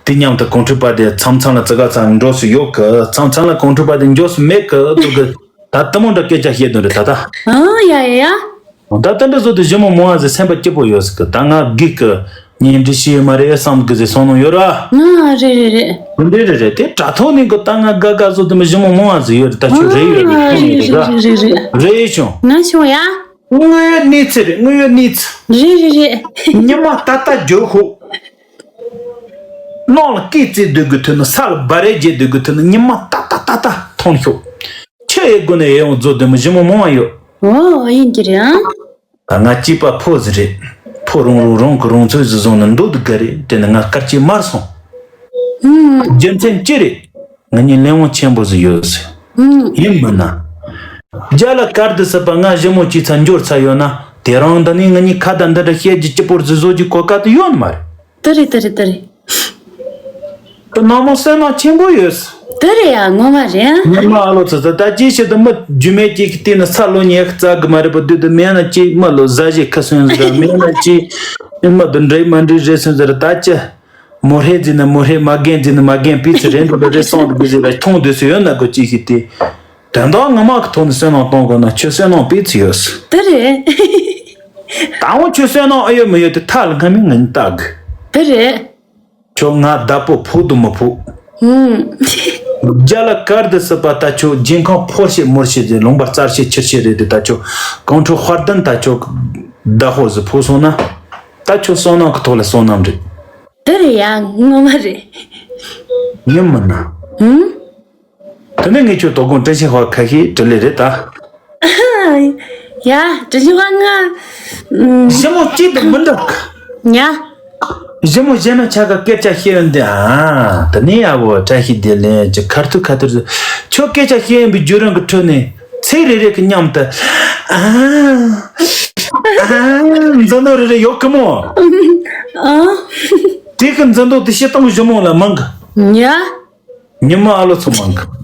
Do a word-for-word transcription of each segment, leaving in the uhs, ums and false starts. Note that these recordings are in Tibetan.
དེ་མཉམ་དུ་གོང་ཁྲོས་པ་དེ་མཚམས་མཚམས་ལ་ཙི་ག་ཚང་འགྲོ་སུ་ཡོད་གི། མཚམས་མཚམས་ལ་གོང་ཁྲོས་པ་དེ་འགྱོ་སུ་མེད་གི་འདུག་གི། ད་དུ་མོ་འདྲ་སྐད་ཆ་བཤད་དོན་རེད་ད་ད། ཨང་། ཡ་ཡ་ཡ། ད་ལྟ་འདྲ་བཟོ་དུས་ཞི་མོ་མོ་ཨ་ཟེར་སེམས་པ་སྐྱིད་པོ་ཡོད་ཟེར་གི། ད་ང་སྒེར་གི་གཉེན་སྒྲིག་བྱས་ཡོད་མ་རེད་བསམ་གི་ཟེར་སོང་ནོ་ཡོད་ར། ཨ་རེད་རེད་རེད། འདི་རེད་རེད། དེ་དྲ་ཐོག་ནས་གི་ད་ང་དགའ་དགའ་བཟོ་དུས་མི་ཞི་མོ་མོ་ཨ་ཟེར་ཡོད་རེད། ད་ཁྱོད་རེད་ཡོད་རེད། ཨ་ཁྱོད་རེད་རེད་རེད་རེད་རེད། རེད་བྱུང་། ང་བྱུང་ཡ། དངོས་ཡོད་གནས་ཚུལ་རེད། དངོས་ཡོད་གནས་ཚུལ། རེད་རེད་རེད། ཉི་མ་ད་ལྟ་འགྱོ་ཤོག། ནང་ལ་སྐེ་བཙིར་སྡོད་དགོས་ཐུག་ན། ས་ལ་སྦ་རས་རྒྱག་སྡོད་དགོས་ཐུག་ན། ཉི་མ་ད་ལྟ་ད་ལྟ་ཐོན་ཤོག། ཁྱོད་ཡི་སྒོ་ནས་ཡི་ཡོང་བཟོ་དུས་མི་ཞི་མོ་མོ་ཨ་ཡོད། ཨོ་ཡིན་གྱི་རེད་ཨང་། ད་ང་སྐྱེས་པ་ཕོ་ཟིག་རེད། ཕོ་རང་རང་རང་གི་རང་ཚོད་ཟིག་བཟུང་ནས་འདུག་དུ་དགའ་རེད། དེ་ནི་ང་སྐར་ཆའི་མར་སོང་། ཧུམ། རྒྱུ་མཚན་ཅི་རེད། ང་གཉིས་ལས་དབང་ཆེན་པོ་ཟིག་ཡོད་ཟེར། ཧུམ། ཡིན་མིན་ན། རྒྱ་ལ་གར་དུ་སྲིད་པ་ང་ཞི་མོ་སྐྱེས་ཚར་འབྱོར་ཚར་ཡོད་ན། དེ་རང་འདི་ནས་ང་གཉིས་ཁ་བརྡ་འདི་འདྲ་བཤད་རྒྱུ་སྐྱིད་པོ་ཟིག་བཟོ་རྒྱུ་གོ་སྐབས་དུ་ཡོད་ནི་མ་རེད། དེ་རེད་དེ་རེད་དེ་རེད། དེ་ནང་མོ་སེམས་ནང་ཆེན་པོ་ཡོད། དེ་རེད་ཡ། ངོ་མ་རེད་ཨ། ངོ་མ་ཨ་ལོ་ཚོ་ཚོ་ད་ཅི་བྱེད་དུ་མི་རྒྱུས་མེད་ཅིག་གི་སྟེང་ནས་ཚ་ལོ་ཉེ་བརྩི་གི་མ་རེད་པ། དུས་དུ་མེད་ན་ཅི་མི་ལོ་ཟ་ཞིག་ཁ་སོན་ཟེར། མེད་ན་ཅི་མི་དུ་འདྲེ་མ་འདྲེ་རེད་སོན་ཟེར། ད་ཅི་མོ་ཧྲེ་ཟིན་ན་མོ་ཧྲེ། མ་རྒན་ཟིན་ན་མ་རྒན། པི་ཚི་རེད་འགྲོ་རེད་སོང་དུ་གི་ཟེར་ལ་མཐོང་དུས་སུ་ཡོད་ན་གོ་ཅི་ཞིག་སྟེ། དོན་དག་ངོ་མ་གི་ཐོག་ནས་བསོད་ནམས་གཏོང་དགོས་ན་ཁྱོད་བསོད་ནམས་སྤེལ་ཚུལ་ཡོད། དེ་རེད། ད་འོ་ཁྱོད་བསོད་ནམས་ཨེ་ཡོད་མི་ཡོད་དེ་ཐག་ལ་སྔ་མའི་ང་གཉིས་བལྟ་དགོས། དེ་རེད། ཁྱོད་ང་བདག་པོ་ཕོག་དུ་མི་ཕོག། ཧུམ། རྒྱ་ལ་གར་དུ་སྲིད་པ་ད་ཁྱོད་རྒྱལ་ཁང་ཕོར་ཤེ་མོར་ཤེ་དེ་ལུང་པ་རྩར་ཤེ་ཆིར་ཤེ་རེད་དེ། ད་ཁྱོད་གངས་ཁྲོད་དཔལ་ལྡན་ད་ཁྱོད་བདག་པོ་ཟིག་ཕོག་སོང་ན། ད་ཁྱོད་བསོད་ནམས་ཀྱི་ཐོག་ལ་བསོད་ནམས་རེད། དེ་རེད་ཡ། ངོ་མ་རེད། ཡིན་མིན་ན། ཧུམ། དེ་ནས་ངས་ཁྱོད་དོ་དགོང་དྲིན་ཆེན་ཧོ་ཁ་ཤས་དྲི་ལེ་རེད་ད། ཡ། དྲིན་ཆེན་ཧོ་ང་། ཞི་མོ་གཅིག་ཏུ་མི་འདུག། ཉ། ཞི་མོ་གཞན་ན་ཆ་ག་སྐད་ཆ་བཤད་ཡོང་དུས། ཨ། དེ་ནས་ཡ་བོ་བཀྲ་ཤིས་བདེ་ལེགས་ཀྱི་ཁ་ཐུག་ཁ་ཐུག་ཁྱོད་སྐད་ཆ་བཤད་ཡོང་པའི་བརྒྱུད་རིམ་གྱི་ཁྲོད་ནས་ཚིག་རེ་རེ་གི་མཉམ་དུ། ཨ། ཨ། འཛིན་དོན་རེ་རེ་ཡོད་གི་མོ། ཨ། དེ་གི་འཛིན་དོན་དེ་བཤད་སྟངས་ཞི་མོ་ལ་མང་གི། ཉ། ཉི་མ་ཨ་ལོ་ཚོ་མང་གི།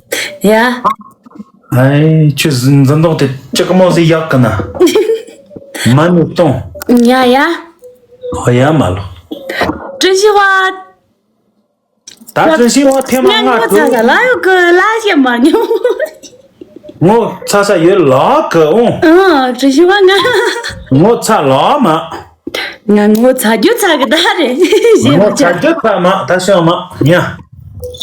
ཡ། ཨའི་ཁྱོད་འཛིན་གྲོགས་དེ་ཅི་ག་མོ་ཟིག་ཡག་གི་ན། མ་ནུ་གཏོང་། ཡ་ཡ། ཨོ་ཡ་མ་ལོ། དྲིན་ཆེ་བ། ད་དྲིན་ཆེ་བ་ཐེངས་མ་ང་ངོ་ཚ་ས་ལ་ཡོད་གི་ལ་ཞེ་མ་ཉོ། ངོ་ཚ་ས་ཡོད་ལ་གི་འོང་། ཨ་དྲིན་ཆེ་བ་ང་། ངོ་ཚ་ལ་མ། ང་ངོ་ཚ་རྒྱུ་ཚ་གི་ད་རེད། ཞེ་མ་ངོ་ཚ་རྒྱུ་ཚ་མ་ད་ཤོ་མ་ཉ།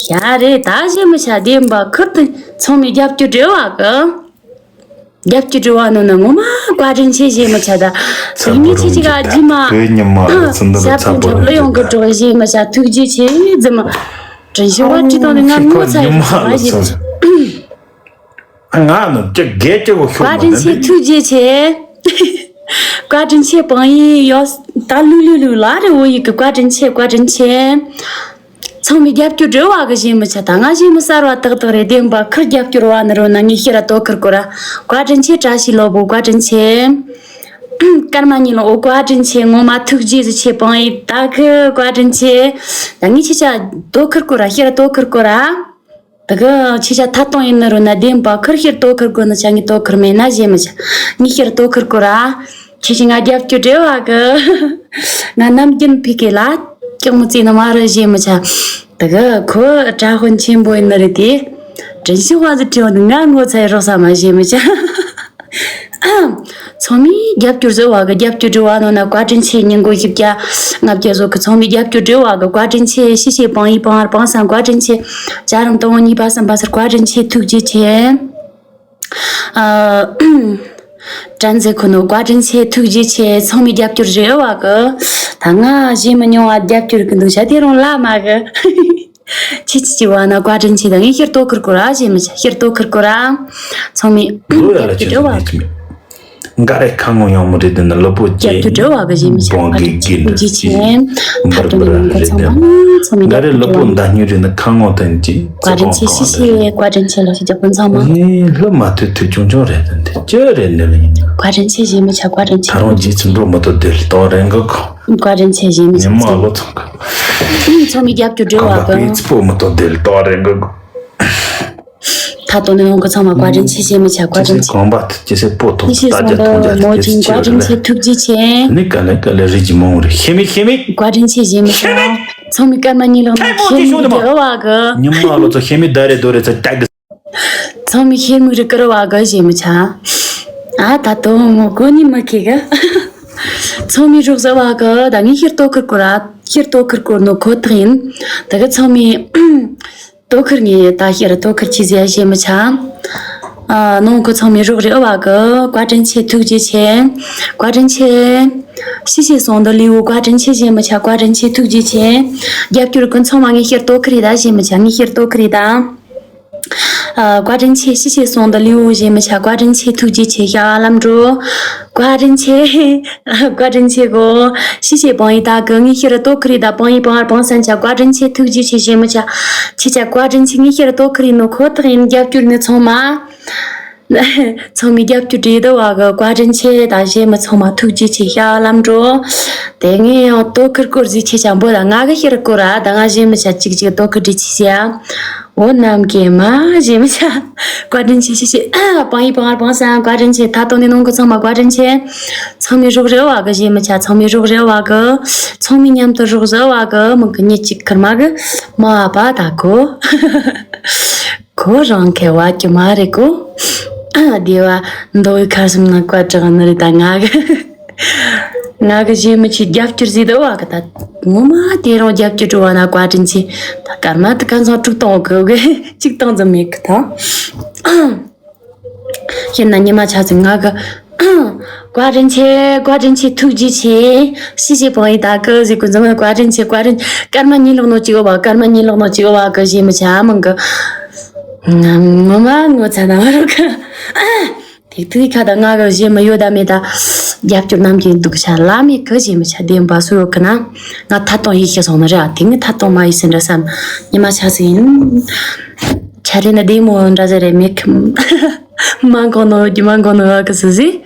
ཡ་རེད་ད་ཞེ་མ་ཆ་བདེན་པ་ཁུར་དུ་ཚང་མས་རྒྱབ་སྐྱོར་སྤྲད་བ་གི། རྒྱབ་སྐྱོར་སྤྲད་བ་ནོ་ན་ངོ་མ་བཀའ་དྲིན་ཆེ་ཞེ་མ་ཆ་ད། ཚ་ཡིན་མི་པོ་ཆེ་རུང་ཅིག་ག་གི་རྗེས་མ་བོད་ཉི་མ་ལ་ཚུན་ད་ལ་ཚ་པོ་རུང་ཅིག་ད། ཡོང་གི་གྲོགས་ཞེ་མ་ཆ་ཐུགས་རྗེ་ཆེ་རྫི་མ། དྲིན་ཆེ་བ་ཁྲི་ཐོག་ནས་ང་ངོ་ཚ་ཡོད་ཉི་མ་ལ་ཞེ་མ་ཚུན་ཆ། ང་ནི་ཅི་དགེ་ཅི་བོ་ཤོག་བཀའ་དྲིན་ཆེ། ཐུགས་རྗེ་ཆེ། བཀའ་དྲིན་ཆེ། པང་ཡིན་ཡོ། ད་ལུ་ལུ་ལུ་ལ་རེ་འོ་ཡིག་གི་བཀའ་དྲིན་ཆེ། བཀའ་དྲིན་ཆེ། ཚང་མས་རྒྱབ་སྐྱོར་སྤྲད་བ་གི་ཞེ་མི་ཆ་ད་ང་ཞེ་མི་གསར་བ་ཏག་ཏག་རེད། བདེན་པ་ཁུར་རྒྱབ་སྐྱོར་བ་ནི་རོ་ན་ངས་ཤེས་ར་དོ་ཁུར་གོ་ར། བཀའ་དྲིན་ཆེ། བཀྲ་ཤིས་ལོ་བོ་བཀའ་དྲིན་ཆེ། སྐར་མ་གཉིས་ལོ་འོ་བཀའ་དྲིན་ཆེ། ངོ་མ་ཐུགས་རྗེ་ཟིག་ཆེ། པང་ཡིན་ད་གི་བཀའ་དྲིན་ཆེ། ད་ངས་ཁྱེད་ཆ་དོ་ཁུར་གོ་ར་ཤེས་ར་དོ་ཁུར་གོ་ར། ད་གི་ཁྱེད་ཆ་ཐད་གཏོང་ཡིན་ནི་རུ་ན་བདེན་པ་ཁུར་ཤེར་དོ་ཁུར་དགོས་ནི་ཆ་ངས་དོ་ཁུར་མེད་ན་ཞེ་མི་ཆ། ངས་ཤེར་དོ་ཁུར་དགོས་ར། ཁྱེད་ཀྱིས་ང་རྒྱབ་སྐྱོར་སྤྲད་བ་གི། ང་ནམ་རྒྱུན་ཕི་ཀེ་ལ་སྐྱག་མོ་བརྩིས་ནི་མ་རེད་ཞེ་མི་ཆ། ད་གི་ཁོ་དྲ་དཔོན་ཆེན་པོ་ཡིན་ནི་རེད་དེ། དྲིན་ཤི་བ་ཟི་བྲིས་བ་འདི་ང་ངོ་ཚ་ཡི་རོགས་ས་མ་ཞེ་མི་ཆ། ཚང་མས་རྒྱབ་སྐྱོར་བཟོ་བ་གི་རྒྱབ་སྐྱོར་སྤྲད་བ་ནོ་ན་བཀའ་དྲིན་ཆེ། ཉིན་གུང་བཞི་བརྒྱ་ལྔ་བརྒྱ་བཟོ་གི་ཚང་མས་རྒྱབ་སྐྱོར་སྤྲད་བ་གི་བཀའ་དྲིན་ཆེ། ཤི་ཤེ་པང་ཡི་པང་ཨར་པང་སང་བཀའ་དྲིན་ཆེ། ཅ་རམ་དང་གཉིས་པ་སམ་པ་སར་བཀའ་དྲིན་ཆེ། ཐུགས་རྗེ་ཆེ། ཨ། དྲན་ཟེར་ཁོ་ནོ་བཀའ་དྲིན་ཆེ། ཐུགས་རྗེ་ཆེ། ཚང་མས་རྒྱབ་སྐྱོར་རེ་བ་གི། ད་ང་ཞེ་མི་ཉུང་བ་རྒྱབ་སྐྱོར་གི་འདུག་ཤ་དེ་རུང་ལ་མ་གི། ཁྱེད་ཀྱི་བ་ན་བཀའ་དྲིན་ཆེ། ད་ངས་ཤེར་ཏོ་ཁུར་ཁུར་ར་ཞེ་མི་ཆ། ཤེར་ཏོ་ཁུར་ཁུར་ར། ཚང་མས་ལོ་ཡ་ལ་རྒྱབ་སྐྱོར་ཆེ་རེ་བ་གི། འགའ་རེ་ཁ་ངོ་ཡང་མོ་རེད་དེ་ན་ལོ་པོ་རྒྱབ་སྐྱོར་འབྲེལ་བ་གི་ཞེ་མི་ཆ། བཀའ་དྲིན་ཆེ། ཐུགས་རྗེ་ཆེ། འབར་འབར་རེད་དེ། ཚང་མས་འགའ་རེ་ལོ་པོ་མདའ་སྨྱུག་རེད་ན་ཁ་ངོ་དེ་ཅི་བཀའ་དྲིན་ཆེ། ཤི་ཤི། བཀའ་དྲིན་ཆེ། ལོ་ཤི་རྒྱབ་ཀུན་ཚང་མ། ཨེ་ལོ་མ་ཐུ་ཐུ་ཆུང་ཆུང་རེད་དེ་འདི་ཅི་རེད་ནི་ལ་ཡིན། བཀའ་དྲིན་ཆེ་ཞེ་མི་ཆ། བཀའ་དྲིན་ཆེ། ད་རུང་རྗེས་སུ་འགྲོ་མི་ཐུབ་དེ་ལྟོ་རེ་འགོ་གོ། བཀའ་དྲིན་ཆེ་ཞེ་མི་ཆ། ཉི་མ་ལོ་ཚང་གི། ཚང་མས་རྒྱབ་སྐྱོར་སྤྲད་བ་གི། ཁམས་པ་པའི་ཚི་པོ་མི་ཐོག་དེ་ལ་ཏོག་རེ་འགོ་དགོ། ད་དོ་ནས་ཡོང་གི་ཚང་མ་བཀའ་དྲིན་ཆེ་ཞེས་མི་བྱ། བཀའ་དྲིན་ཆེ། གོང་པ་དེ་ཅི་སེ་པོ་ཐོག་ཡེ་ཤེས་ད་ཟུང་རྒྱ་དུ་ཐོང་རྒྱ་མོ་དེ་ཅི་ཅིང་བཀའ་དྲིན་ཆེ། ཐུགས་རྗེ་ཆེ། ནི་ག་ལེ་ག་ལེ་རིགས་ཀྱི་མང་རེ་ཤེ་མི་ཤེ་མི། བཀའ་དྲིན་ཆེ་ཞེས་མི་བྱ། ཚང་མས་སྐར་མ་གཉིས་ལོག་ན་ཤེ་མི་དེ་བ་གི། ཉི་མ་ལོ་ཚོ་ཤེ་མི་ད་རེ་དོ་རེ་ཚ་ཏག་གི། ཚང་མས་ཤེ་མི་རི་ཀི་རི་བ་གི་ཞེས་མི་བྱ། ཨ་ད་དོ་མོ་གོ་ནི་མི་ཁེ་གི། ཚང་མས་རོགས་ཟ་བ་གི་ད་ངས་ཤེར་ཏོ་ཁིར་གོ་ར་ཤེར་ཏོ་ཁིར་གོ་ནོ་ཁོ་ཐག་ཡིན། ད་གི་ཚང་མས། དོ་ཁུར་ངས་ད་ཤེར་དོ་ཁུར་ཆི་ཟེར་ཞེ་མི་ཆ། ཨ་ནང་ཁུ་ཚང་མའི་རོགས་རེ་ཨ་བ་གི་བཀའ་དྲིན་ཆེ། ཐུགས་རྗེ་ཆེ། བཀའ་དྲིན་ཆེ། ཤི་ཤེས་སོང་དོ་ལི་བོ་བཀའ་དྲིན་ཆེ་ཞེ་མི་ཆ། བཀའ་དྲིན་ཆེ། ཐུགས་རྗེ་ཆེ། རྒྱབ་སྐྱོར་ཀུན་ཚང་མ་ངས་ཤེར་དོ་ཁུར་རེ་ད་ཞེ་མི་ཆ། ངས་ཤེར་དོ་ཁུར་རེ་ད། ཨ་བཀའ་དྲིན་ཆེ། ཤི་ཤེས་སོང་དོ་ལི་བོ་ཞེ་མི་ཆ། བཀའ་དྲིན་ཆེ། ཐུགས་རྗེ་ཆེ། ཤ་ལམ་འགྲོ། བཀའ་དྲིན་ཆེ། བཀའ་དྲིན་ཆེ་གོ། ཤི་ཤེས་བང་ཡི་ད་གི་ངས་ཤེར་དོ་ཁུར་རེ་ད། བང་ཡི་བང་བང་སན་ཆ། བཀའ་དྲིན་ཆེ། ཐུགས་རྗེ་ཆེ་ཞེ་མི་ཆ། ཆེ་ཆ་བཀའ་དྲིན་ཆེ། ངས་ཤེར་དོ་ཁུར་ཡིན་ནོ་ཁོ་ཐག་ཡིན། རྒྱབ་སྐྱོར་ནི་ཚང་མ། ཚང་མའི་རྒྱབ་སྐྱོར་བྲིས་དོ་བ་གི་བཀའ་དྲིན་ཆེ། ད་ཞེ་མི་ཚང་མ་ཐུགས་རྗེ་ཆེ། ཤ་ལམ་འགྲོ། དེ་ངས་ཡང་དོ་ཁུར་སྐོར་ཟིག་ཆེ་ཆ་འབོད་ད་ང་གི་ཤེར་སྐོར་ར་ད་ང་ཞེ་མི་ཆ་གཅིག་གཅིག་དོ་ཁུར་བྲིས་ཆེ་ཆ། འོ་ནམ་གེ་མ་ཞེ་མི་ཆ། བཀའ་དྲིན་ཆེ་ཆེ་ཆེ། བང་ཡི་བང་བང་སན་བཀའ་དྲིན་ཆེ། ད་དོ་ནི་ནང་གི་ཚང་མ་བཀའ་དྲིན་ཆེ། ཚང་མའི་རོགས་རེ་བ་གི་ཞེ་མི་ཆ། ཚང་མའི་རོགས་རེ་བ་གི། ཚང་མའི་མཉམ་དུ་རོགས་རེ་བ་གི། མི་གི་ཉེ་གཅིག་ཁར་མ་གི་མ་བ་པ་ད་གོ། ཁོ་རང་ཁེ་བ་ཀྱི་མ་རེད་གོ། ཨ་སྡེ་བ་མདོ་བའི་ཁ་སུམ་ན་བཀའ་དྲག་ནི་རེད་ད་ང་གི། ང་གི་ཞེ་མི་ཆེ་རྒྱབ་སྐྱོར་ཟིག་དོ་བ་གི་ད། ངོ་མ་དེ་རང་རྒྱབ་སྐྱོར་བྲོ་བ་ན་བཀའ་དྲིན་ཆེ། ད་སྐར་མ་དེ་ག་ཚང་དྲུག་སྟོང་གི་གི་གཅིག་སྟོང་ཙམ་མེད་གི་ད། ཤེས་ན་ཉི་མ་ཆ་ཚིག་ང་གི། བཀའ་དྲིན་ཆེ། བཀའ་དྲིན་ཆེ། ཐུགས་རྗེ་ཆེ། ཤི་ཤི་བང་ཡི་ད་གི་ཟིག་ཀུན་ཚང་མ་བཀའ་དྲིན་ཆེ། བཀའ་དྲིན། སྐར་མ་གཉིས་ལོག་ནོ་གཅིག་བ། སྐར་མ་གཉིས་ལོག་ནོ་གཅིག་བ་གི་ཞེ་མི་ཆ་མང་གི། ངོ་མ་ངོ་ཚ་ན་བ་རོ་གི། དེ་དུས་ཁ་ད་ང་གི་ཞེ་མི་ཡོད་ད་མེད་ད། རྒྱབ་སྐྱོར་རྣམས་ཀྱི་འདུག་ཆ་ལ་མེད་གི་ཞེ་མི་ཆ། བདེན་པ་སུ་ཡོད་གི་ན། ང་ཐ་སྟོང་ཡིག་ཤེས་སོང་ནི་རེད། དེ་ངས་ཐ་སྟོང་མ་ཡིག་ཟིན་འདྲ་བསམ། ཉི་མ་ཆ་ཟིན། ཆ་རེ་ན་བདེ་མོ་འདྲ་ཟེར་རེ་མེད་གི། མ་གོ་ནོ་རྒྱུ་མ་གོ་ནོ་བ་གི་སུ་ཟིན།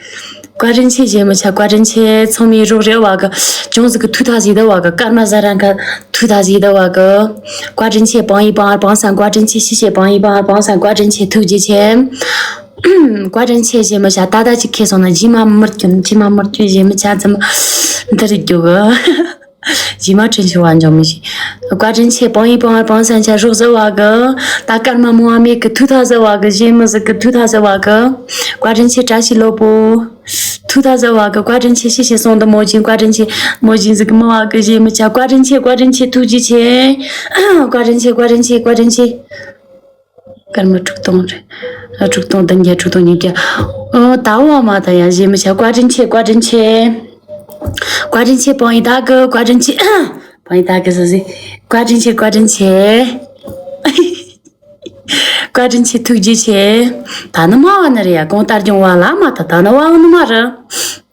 བཀའ་དྲིན་ཆེ་ཞེ་མི་ཆ། བཀའ་དྲིན་ཆེ། ཚང་མའི་རོགས་རེ་བ་གི། ཅུང་ཟིག་གི་ཐུགས་ཐག་ཟིག་དོ་བ་གི། སྐར་མ་ཟ་རང་ག་ཐུགས་ཐག་ཟིག་དོ་བ་གི། བཀའ་དྲིན་ཆེ། བང་ཡི་བང་བང་སན་བཀའ་དྲིན་ཆེ། ཤི་ཤེས་བང་ཡི་བང་བང་སན་བཀའ་དྲིན་ཆེ། ཐུགས་རྗེ་ཆེ། བཀའ་དྲིན་ཆེ་ཞེ་མི་ཆ། ད་ད་ཅིག་ཁེ་སོང་ན་ཇི་མ་མུར་གྱོན། ཇི་མ་མུར་གྱོན་ཞེ་མི་ཆ་ཙམ་འདིར་རྒྱུ་གི། ཇི་མ་དྲིན་ཆེ་བ་འཇོག་མི་ཤེས། བཀའ་དྲིན་ཆེ། བང་ཡི་བང་བང་སན་ཆ་རོགས་ཟ་བ་གི། ད་སྐར་མ་མོ་བ་མེད་གི་ཐུགས་ཐག་ཟ་བ་གི། ཞེ་མི་ཟ་གི་ཐུགས་ཐག་ཟ་བ་གི། བཀའ་དྲིན་ཆེ། བཀྲ་ཤིས་ལྷུན་པོ། ཐུགས་ཐག་ཟ་བ་གི། བཀའ་དྲིན་ཆེ། ཤི་ཤེས་སོང་དོ་མོ་ཅིང་། བཀའ་དྲིན་ཆེ། མོ་ཅིང་ཟ་གི་མི་བ་གི་ཞེ་མི་ཆ། བཀའ་དྲིན་ཆེ། བཀའ་དྲིན་ཆེ། ཐུགས་རྗེ་ཆེ། བཀའ་དྲིན་ཆེ། བཀའ་དྲིན་ཆེ། བཀའ་དྲིན་ཆེ། སྐར་མ་དྲུག་སྟོང་རེད། དྲུག་སྟོང་བདུན་བརྒྱ། དྲུག་སྟོང་ཉིས་བརྒྱ། ཨོ་ད་བ་མ་ད་ཡ་ཞེ་མི་ཆ། བཀའ་དྲིན་ཆེ། བཀའ་དྲིན་ཆེ། བཀའ་དྲིན་ཆེ། བང་ཡི་ད་གི། བཀའ་དྲིན་ཆེ། བང་ཡི་ད་གི་སུ་ཟིན། བཀའ་དྲིན་ཆེ། བཀའ་དྲིན་ཆེ། བཀའ་དྲིན་ཆེ། ཐུགས་རྗེ་ཆེ། ད་ནི་མ་བ་ནི་རེད་ཡ། གོང་ལྟར་སྦྱོང་བ་ལ་མ་ད་ད་ནི་བ་ནི་མ་རེད།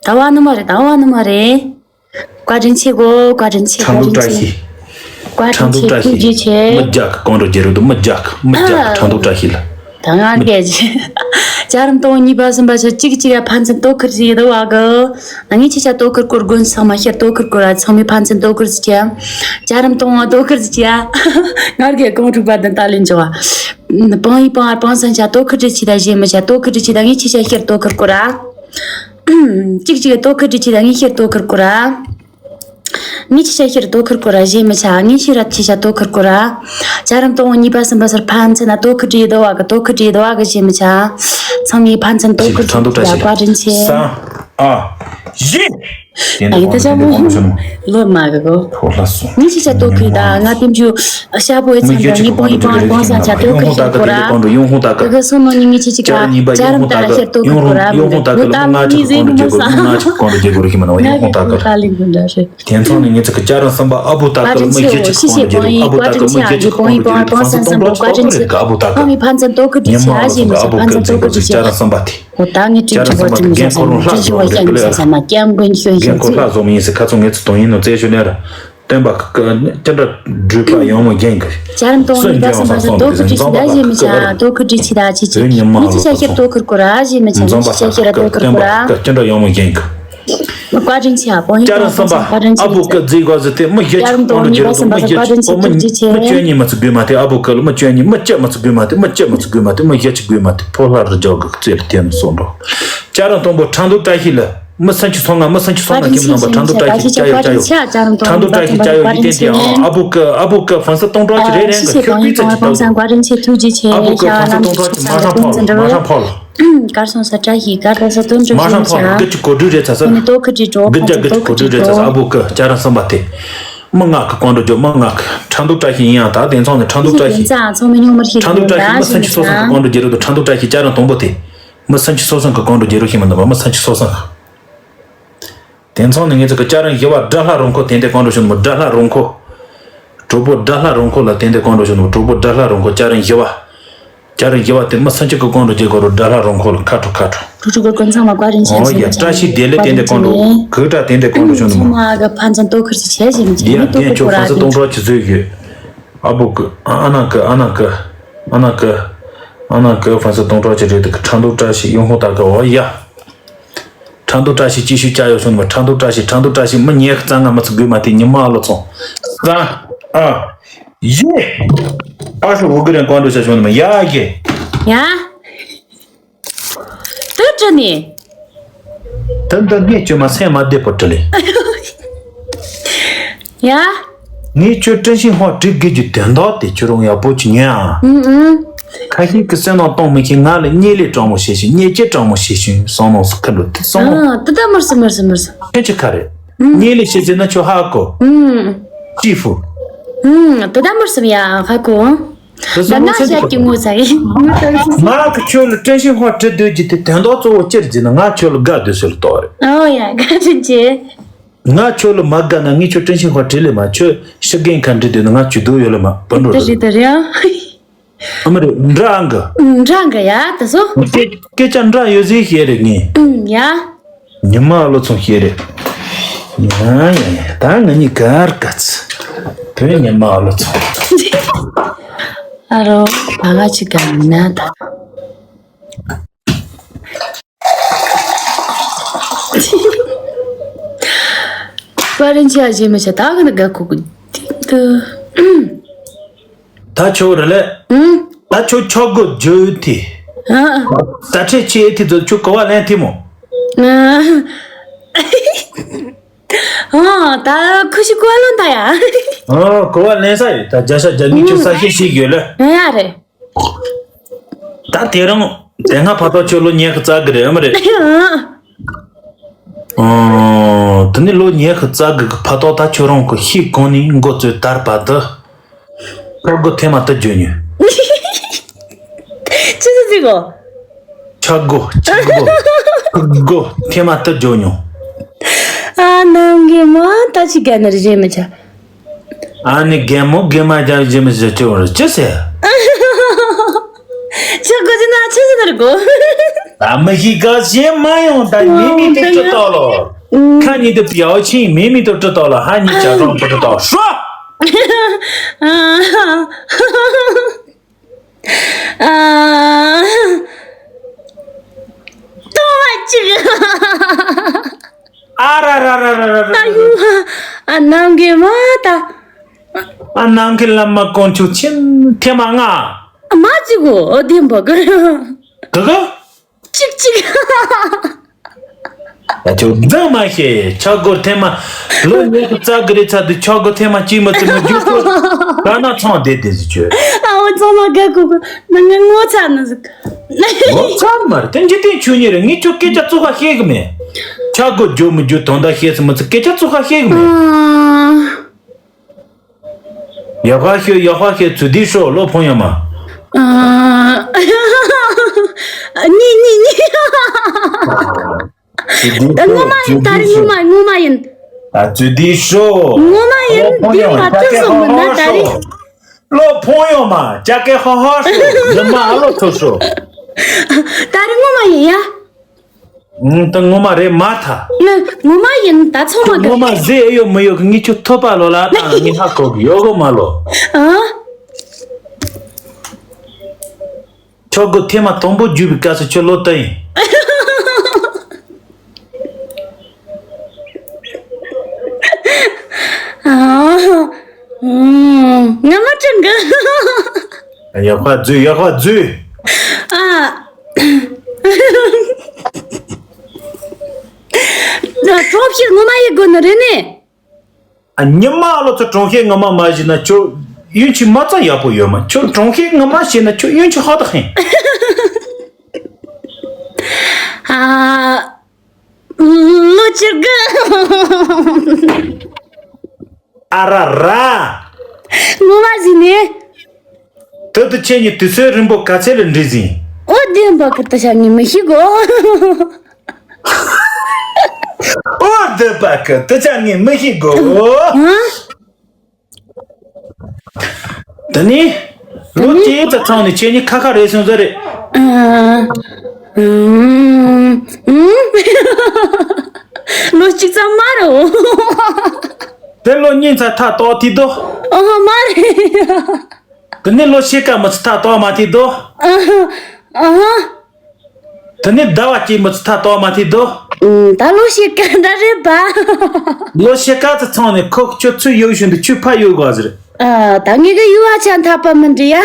ད་བ་ནི་མ་རེད། ད་བ་ནི་མ་རེད། བཀའ་དྲིན་ཆེ་གོ། བཀའ་དྲིན་ཆེ། ཁྲ་བཀའ་འདུག་དྲིན་བཀྲ་ཆེ། ཤིས། བཀའ་ཁྲ་དྲིན་འདུག་ཆེ། བཀྲ་ཐུགས་ཤིས། རྗེ་ཆེ། མི་རྒྱག་གི། གང་འགྲོ་རྒྱལ་རབས་དུ་མི་རྒྱག་གི། མི་རྒྱག་གི། ཁྲ་འདུག་བཀྲ་ཤིས་ལ། ད་ང་རྒྱལ་ཆེ། བྱ་རིམ་དང་གཉིས་པ་གསུམ་པ་ཆ་གཅིག་གཅིག་ཡ་ཕན་ཚུན་དོ་ཁུར་ཟིག་ཡོད་བ་གི། ང་ངས་ཁྱེད་ཅག་དོ་ཁུར་སྐོར་དགོན་ཚང་མ་ཤེར་དོ་ཁུར་སྐོར་ར། ཚང་མས་ཕན་ཚུན་དོ་ཁུར་ཟིག་ཅེ། བྱ་རིམ་དང་དོ་ཁུར་ཟིག་ཅེ། ང་རྒྱལ་གང་འཁྲུག་པ་དང་ད་ལེན་འཇོག་བ། བང་ཡི་བང་བང་སན་ཆ་དོ་ཁུར་ཟིག་ཅེ། ད་ཞེ་མི་ཆ། དོ་ཁུར་ཟིག་ཅེ། ད་ངས་ཁྱེད་ཅག་ཤེར་དོ་ཁུར་སྐོར་ར། གཅིག་གཅིག་གི་དོ་ཁུར་བྲིས་ཆེ་ད་ངས་ཤེར་དོ་ཁུར་སྐོར་ར། ངས་ཆེ་ཆ་ཤེར་དོ་ཁུར་སྐོར་ར་ཞེས་མི་ཆ། ངས་ཤེར་ར་ཆེ་ཆ་དོ་ཁུར་སྐོར་ར། ཇ་རམ་གཏོང་བ་གཉིས་པ་གསུམ་པ་སར་ཕན་ཚུན་ན་དོ་ཁུར་བྲིས་དོ་བ་གི་དོ་ཁུར་བྲིས་དོ་བ་གི་ཞེས་མི་ཆ། ཚང་མས་ཕན་ཚུན་དོ་ཁུར་བྲིས་དོ་བ། བཀའ་དྲིན་ཆེ། ཨ་ཡེ། ཨ་ཡེ་ད་ཅག་མོ་ལོ་མ་གི་གོ། ངས་ཆེ་ཆ་དོ་ཁུར་ད་ང་དེམ་ཆུ། ཤ་བོའི་ཚན་པ་ངས་པོ་ཡི་པང་པང་ས་ཆ་དོ་ཁུར་ཤེར་སྐོར་ར། གི་གི་སོ་ནོ་ཉི་ངས་ཆེ་ཆི་ཀ་ཇ་རམ་ཏ་ར་ཤེར་དོ་ཁུར་སྐོར་ར། མི་དོ་ཏ་ལ་མི་ཟེ་མི་མ་ས། ང་གི་ཁ་ལི་གུ་འདྲ་རེད། དེ་ཚང་ནི་ངས་ཚིག་གི་ཅ་རང་བསམ་པ་ཨ་བུ་ཏ་ཀར་མི་ཡེ་ཆེ་ཆི་གོང་དུ་རྒྱལ་རུ། ཨ་བུ་ཏ་ཀར་མི་ཡེ་ཆེ་ཆི་གོང་དུ་རྒྱལ་རུ། ཕན་ཚུན་གཏོང་ཁུར་ཅི་ཆི་ཨ་ཞེས་མི་ཆ། ཨ་བུ་ཏ་ཀར་ཚང་མས་ཕན་ཚུན་དོ་ཁུར་ཅི་ཆི་ཨ་ཞེས་མི་ཆ། ཕན་ཚུན་དོ་ཁུར་ཅི་ཆི་ཨ། ཨོ་ད་ངས་དྲིན་ཆུ་བ་དྲིན་མི་ཆ་ས་མ་དྲིན་ཆུ་བ་ཤ་ཉི་ས་ས་མ་སྐྱམ་དགོན་ཤོད་ཤོད་ཚིག་འགན་ཁུར་ལྷ་བཟོ་མི་ཡིན་ཟེར་ཁ་ཚོ་ངས་ཚིག་དོན་ཡིན་ནོ་བཙལ་ཤོད་ནས་ར། སྟོན་པ་ཀུན་འདྲ་སྒྲུབ་པ་ཡོངས་མོ་རྒྱན་གྱི། ཇ་རམ་གཏོང་བ་གཉིས་པ་གསུམ་པ་ས་དོ་ཁུར་ཅི་ཆི་ད་ཞེས་མི་ཆ། དོ་ཁུར་ཅི་ཆི་ད་ཆི་ཆི། ངས་ཆེ་ཆ་ཤེར་དོ་ཁུར་སྐོར་ར་ཞེས་མི་ཆ། ངས་ཆེ་ཆ་ཤེར་ར་དོ་ཁུར་སྐོར་ར། སྟོན་པ་ཀུན་འདྲ་ཡོངས་མོ་རྒྱན་གྱི། བཀའ་དྲིན་ཆེ། ཨ་པོ་ཡིན། བསྐྱར་བསམ་པ། ཨ་བོ་སྐུ་རྫིག་ག་ཟེར་ཏེ་མི་བཞི་ཅིག་བཀོད་འདོམས་བྱེད་རོགས། མི་བཞི་ཅིག་ཨོ་མི་མི་བཅུ་གཉིས་མི་ཚུགས་དགོས་མ་ཐེ། ཨ་བོ་སྐུ་ལ་མི་བཅུ་གཉིས། མི་གཅིག་མི་ཚུགས་དགོས་མ་ཐེ། མི་གཅིག་མི་ཚུགས་དགོས་མ་ཐེ། མི་བཞི་ཅིག་དགོས་མ་ཐེ། ཕོ་ལྷ་རི་རྒྱལ་གི་རྩེ་ལ་བསྟན་ནས་སོང་འགྲོ། བསྐྱར་བསམ་པ། ཁྲ་འདུག་བཀྲ་ཤིས་ལ་མི་སུམ་ཅུ་སོ་ལྔ། མི་སུམ་ཅུ་སོ་ལྔ་ཁྱིམ་ནང་པ། ཁྲ་འདུག་བཀྲ་ཤིས། བསྐྱར་ཡོད། བསྐྱར་ཡོད། ཁྲ་འདུག་བཀྲ་ཤིས། བསྐྱར་ཡོད། ཡིད་བརྟན་ཅན། ཨ་བོ་སྐུ། ཨ་བོ་སྐུ་ཕན་སི་སྟོང་ཕྲག་ཅིག་རེད། རེད་གི་ཁྱོད་པི་ཙ་ཅིག་ཏོ། ཨ་བོ་སྐུ་ཕན་སི་སྟོང་ཕྲག་ཅིག་མ་རང་ཕོག་མ་རང་ཕོག་ལ། གར་སོང་ས་བཀྲ་ཤིས། གར་སོང་ས་དོན་གྲུབ། མ་ཧྲང་ཕོ་ལ་སྐུ་ཅི་གོ་སྒྲིག་རེད་ཚ་ས། ནི་ཏོ་ཁི་ཀྲི་ཀྲོ། སྒུར་རྒྱག་སྒུར་ཅི་གོ་སྒྲིག་རེད་ཚ་ས། ཨ་བོ་སྐུ་བསྐྱར་བསམ་པ་ཐེ། མི་ལྔ་གི་བཀོད་འདོམས་རྒྱོབ། མི་ལྔ་གི། ཁྲ་འདུག་བཀྲ་ཤིས་ཡིན་ཡང་ད་དེང་སང་ནི་ཁྲ་འདུག་བཀྲ་ཤིས། ཁྲ་འདུག་བཀྲ་ཤིས་མི་སུམ་ཅུ་སོ་སོ་གི་བཀོད་འདོམས་རྒྱག་རོགས་དང་། ཁྲ་འདུག་བཀྲ་ཤིས་བསྐྱར་བསམ་པ་ཐེ། མི་སུམ་ཅུ་སོ་སོ་གི་བཀོད་འདོམས་རྒྱག་རོགས་ཤིག་མི་འདུག་པ། མི་སུམ་ཅུ་སོ་སོ་གི། དེང་སང་ནི་ངེད་ཚོ་གི་བསྐྱར་བསམ་བཞི་པ་དགྲ་ལྷ་རོང་ཁོ་དེ་འདྲ་བཀོད་འདོམས་བྱུང་མོ། དགྲ་ལྷ་རོང་ཁོ། གྲོགས་པོ་དགྲ་ལྷ་རོང་ཁོ་ལ་དེ་འདྲ་བཀོད་འདོམས་བྱུང་མོ། གྲོགས་པོ་དགྲ་ལྷ་རོང་ཁོ་བསྐྱར་བསམ་བཞི་པ། བསྐྱར་བསམ་བཞི་པ་དེ་མི་སུམ་ཅུ་གི་བཀོད་འདོམས་རྒྱག་དགོས་རོགས། དགྲ་ལྷ་རོང་ཁོ་ལ་ཁ་དྲོ་ཁ་དྲོ། ཕྲུ་གུ་ཚང་མ་བཀའ་དྲིན་ཆེ་ཟེར། ཨོ་ཡ། བཀྲ་ཤིས་བདེ་ལེགས། དེ་འདྲ་བཀོད་འདོམས་གུ་དྲ་དེ་འདྲ་བཀོད་འདོམས་བྱུང་མོ། ཚང་མ་གི་ཕན་ཚུན་ལྟོ་ཁུར་ཅིག་བྱས་ཤིག་མི་བྱེད་ཡ། ནི་ལྟོ་དེ་ཁུར་ཁྱོད་ཕན་ཚུན་སྟོང་ཕྲག་ཅིག་བཟོས་ཡོད། ཨ་བོ་སྐུ། ཨ་ཨ་ནང་སྐུ། ཨ་ནང་སྐུ། ཨ་ནང་སྐུ། ཨ་ནང་སྐུ་ཕན་ཚུན་སྟོང་ཕྲག་ཅིག་རེད། དེ་གི་ཁྲ་འདུག་བཀྲ་ཤིས་ཡོང་ཧོ་ད་གི། ཨོ་ཡ། ཁྲ་འདུག་བཀྲ་ཤིས་ཅི་ཞིག་བསྐྱར་ཡོད་སོང་ནི་མ། ཁྲ་འདུག་བཀྲ་ཤིས། ཁྲ་འདུག་བཀྲ་ཤིས་མི་ཉེ་གི་རྩ་ང་མི་ཚུགས་དགོས་མ་ཐེ། ཉི་མ་ཨ་ལོ་ཚོང་ས། ཨ། ཡེ། ཨ་ཧྲུ་འུ་གི་རེན་བཀོད་འདོམས་བྱས་སོང་ནི་མ། ཡ་གེ། ཡ། དུ་དྲི་ནི། དུ་འདི་ངས་བཅོས་མ་སེམས་མ་བདེ་པོ་དྲི་ལེ། ཡ། ངས་ཁྱོད་ཀྲིན་ཤིན་ཧོ་དྲི་དགོས་རྒྱུ་དོན་དག་དེ་ཁྱོད་རང་ཡག་པོ་ཅིག་ཉོན་ཨ། ཨུ་ཨུ། ཁ་ཤས་ཀྱིས་སེམས་ནང་གཏོང་མི་ཤེས། ང་ལ་གཉེར་ལས་དྲང་མོ་བྱེད་ཤིང་གཉེར་སྐྱེས་དྲང་མོ་བྱེད་ཤིང་བསམ་མནོ་སུ་ཁ་འགྲོ་དེ་བསམ་མནོ། ཨ་དེ་ད་མར་སི་མར་སི་མར་སི། ཁྱོད་ཀྱི་ཁ་རེད། ཨུ། གཉེར་ལས་བྱེད་ཟེར་ན་ཁྱོད་ཧ་གོ། ཨུ། ཅི་ཧྥུ། ཨུ་དེ་ད་མར་སི་ཡ་ཧ་གོ། དེ་ད་ང་བཤད་ཀྱི་ངོ་ཚ་ཡིན། ང་གི་ཁྱོད་ལ་ཀྲིན་ཤིན་ཧོ་དྲི་སྡོད་རྒྱུ་དེ་དོན་དག་གཙོ་བོ་ཅི་རེད་ཟེར་ན། ང་ཁྱོད་ལ་དགའ་སྡོད་ཟེར་ལ་གཏོགས་རེད། ཨོ་ཡ། དགའ་སྡོད་ཀྱི། ང་ཁྱོད་ལ་མ་དགའ་ན་ངས་ཁྱོད་ཀྲིན་ཤིན་ཧོ་དྲི་ལེ་མ། ཁྱོད་ཤི་རྒན་ཁ་འདྲི་དུས་ན་ང་ཇུས་གཏོགས་ཡོད་ལེ་མ། བུ་འགྲོ་དེ་རེད། དེ་རེད་ཡ། ཨ་མ་རེད། འདྲ་ཨང་གི། འདྲ་ཨང་གི་ཡ་ད་སོ། སྐད་སྐད་ཆ་འདྲ་ཡོད་ཟེར་བཤད་རེད་ངས། ཨུམ་ཡ། ཉི་མ་ཨ་ལོ་ཚོང་བཤད་རེད། ཡ་ཡ་ཡ། ད་ང་གཉིས་གར་ག་ཚི། བོད་ཉི་མ་ཨ་ལོ་ཚོང་། ཨ་རོ། བ་ག་ཅི་ག་མི་ན་ད། པ་རིན་ཆེ་ཨ་ཇེ་མི་ཆེ་ད་ག་ན་ག་ཁུ་གུ་ཏི་ཏུ། ད་ཁྱོད་རེ་ལེ། ཨུམ། ད་ཁྱོད་ཆོག་གོ་ཇོ་ཡུ་ཐི། ཨ། ད་ཁྲེ་ཆེ་ཐི་ཛོ་ཁྱོད་གོ་བ་ལེན་ཐི་མོ། ཨ། ཨ། ད་ཁུ་ཤི་གོ་བ་ལོན་ད་ཡ། ཨ། གོ་བ་ལེན་ས་ཡོད། ད་རྒྱ་ཤ་རྒྱ་མི་ཁྱོད་ས་ཤེས་ཤིག་ཡོད་ལེ། ཨ་ཡ་རེད། ད་དེ་རིང་དེ་སྔ་ཕ་ཐོག་ཁྱོད་ལོ་ཉེ་གི་རྩ་གི་རེད་ཨ་མ་རེད། ཨོ། དེ་ནི་ལོ་ཉེ་གི་རྩ་གི་གི་ཕ་ཐོག་ད་ཁྱོད་རང་གི་ཤི་གོང་ནས་འགོ་བཙུགས་དར་བ་དུ། ཁ་སྒོ་ཐེངས་མ་དུ་བརྗོད་ཉོན། ཅི་ཟེར་ཟེར་གོ། ཆག་སྒོ་ཆག་སྒོ། ཁ་སྒོ་ཐེངས་མ་དུ་བརྗོད་ཉོན། ཨ་ནང་གི་མ་ད་ཅི་ག་ན་རེ་རེ་མི་ཆ། ཨ་ནི་རྒན་མོ་རྒན་མ་རྒྱ་རྗེ་མི་ཟེར་ཅི་བར་ཅི་ཟེར། ཆི་གོ་ཅི་ན་ཆི་ཟེར་ནར་གོ། ད་མི་ཤི་ག་ཞེ་མ་ཡོང་ད་མི་མི་དུ་ཅི་ཏོ་ལོ། ཁ་ཉི་དུ་པིའོ་ཆིན་མི་མི་དུ་ཅི་ཏོ་ལོ། ཧ་ཉི་ཅ་རོང་པུ་ཅི་ཏོ་ཧྲོ། ཨ། ཏོ་བ་ཅི། ཨ་ར་ར་ར་ར་ར་ར། ཨ་ཡུ། ཨ་ནང་གི་མ་ད། ཨ་ནང་གི་བླ་མ་དཀོན་མཆོག་མཁྱེན། ཐེངས་མ་ལྔ། མ་གཅིག་གོ་ཨོ་དེ་འབོ་གི། ག་ག་ཅིག་ཅིག་ད་ཁྱོད་འཛིང་མ་ཤེས། ཆག་སྒོར་ཐེངས་མ་ལོ་ཉི་ཤུ་རྩ་གི་རེད་ཚ་དུ་ཆག་སྒོར་ཐེངས་མ་གཅིག་མ་ཙམ་མ་རྒྱུག་ཁོ། ད་ན་ཚང་བསྡད་བསྡད་ཟིག་ཁྱོད། ཨ་འོ་ཚང་མ་དགའ་གོ་གོ་ན་ང་ངོ་ཚ་ནི་ཟིག་ངོ་ཚ་མ་རེད། དེ་འཇིག་རྟེན་ཆོས་ཉིད་རེད། ངས་ཁྱོད་སྐད་ཆ་བཙོག་ཁ་བཤད་གི་མེད། ཆག་སྒོ་རྒྱུག་མི་རྒྱུག་དོན་དག་བཤད་ཚུལ་མི་ཚུལ་སྐད་ཆ་བཙོག་ཁ་བཤད་གི་མེད། ཨ། ཡག་པ་ཤོད་ཡག་པ་ཤོད་ཚུལ་འདི་ཤོད་ལོ་ཕོ་ཡོད་མ། ཨ། གཉིས་གཉིས་གཉིས། ཚུལ་འདི་ངོ་མ་ཤོད་ཡིན། ད་རེས་ཚུལ་ངོ་མ་ངོ་མ་ཡིན། ཨ་ཚུལ་འདི་ཤོད། ངོ་མ་ཡིན། ལོ་ཕོ་འདི་ཡོད་མ་ད་ཅི་ཀ་ཧ་སོང་མིན་ན་ཧ་ད་རེས། ཤོད། ལོ་ཕོ་ཡོད་མ་ཅ་ཀེ་ཧ་ཧ་ཤོད། ཉི་མ་ཨ་ལོ་ཐོ་ཤོད། ད་རེས་ངོ་མ་ཡིན་ཡ། ད་ངོ་མ་རེད་མ་ཐ། ངོ་མ་ཡིན་ད་ཚང་མ་གི། ངོ་མ་ཟེ་ཨེ་ཡོད་མི་ཡོད་གི་ངས་ཁྱོད་ཐོབ་པ་ལོ་ལ་ད་ངས་ཧ་གོ་གི་ཡོད་གོ་མ་ལོ། ཨ། ཆོག་གོ་ཐེངས་མ་དང་པོ་རྒྱུག་པའི་སྐབས་སུ་ཁྱོད་ལོ་དུ་ཡིན། ཡག་པ་བཟོས། ཡག་པ་བཟོས། ཨ། ད་གྲོང་ཁྱེར་ངོ་མ་ཡི་དགོས་ནི་རེད་ནི། ཨ། ཉི་མ་ལོ་ཚོ་གྲོང་ཁྱེར་ངོ་མ་མ་བྱས་ན་ཁྱོད་གཡོན་ཆི་མ་ཙམ་ཡག་པོ་ཡོད་མ། ཁྱོད་གྲོང་ཁྱེར་ངོ་མ་བྱས་ན་ཁྱོད་གཡོན་ཆི་ཧ་ཏག་ཧིན། ཨ། ལོ་བཅུ་དགུ། ཨ་ར་ར། ངོ་མ་ཟིན་ནས། ད་དུ་ཁྱེད་གཉིས་དུས་ཚོད་རིང་པོ་ག་ཚད་ལ་འགྲིག་ཟིན། ཨོ་བདེན་པ་གི་ད་ཆ་ངས་མི་ཤེས་གོ། ཨོ་བདེན་པ་གི་ད་ཆ་ངས་མི་ཤེས་གོ། ཧ། ད་ནི། ལོ་གཅིག་ཙམ་ཚང་ནས་ཁྱེད་གཉིས་ཁ་ཁ་རེད་སོང་ས་རེད། ཨ། ཨུམ། ཨུམ། ལོ་གཅིག་ཙམ་མ་རེད། དེ་ལོ་གཉིས་ཙམ་ཐག་ཏོག་ཐིག་དོ། ཨ་ཧ་མ་རེད། དེ་ནས་ལོ་ཕྱེད་ཀ་མི་ཚེ་ཐག་ཏོག་མ་ཐིག་དོ། ཨ་ཧ། ཨ་ཧ། དེ་ནས་ཟླ་བ་གཅིག་མི་ཚེ་ཐག་ཏོག་མ་ཐིག་དོ། ཨུམ། ད་ལོ་ཕྱེད་ཀ་འདྲ་རེད་པ། ལོ་ཕྱེད་ཀ་ཙམ་ཚང་ནས་ཁོ་ཁྱོད་ཚུར་ཡོང་བཞིན་དུ་ཁྱོད་ཕར་ཡོང་དགོས་ཟེར། ཨ། ད་ངེད་ཀྱི་ཡུལ་བ་ཆ་འཐབ་པ་མི་འགྲིག་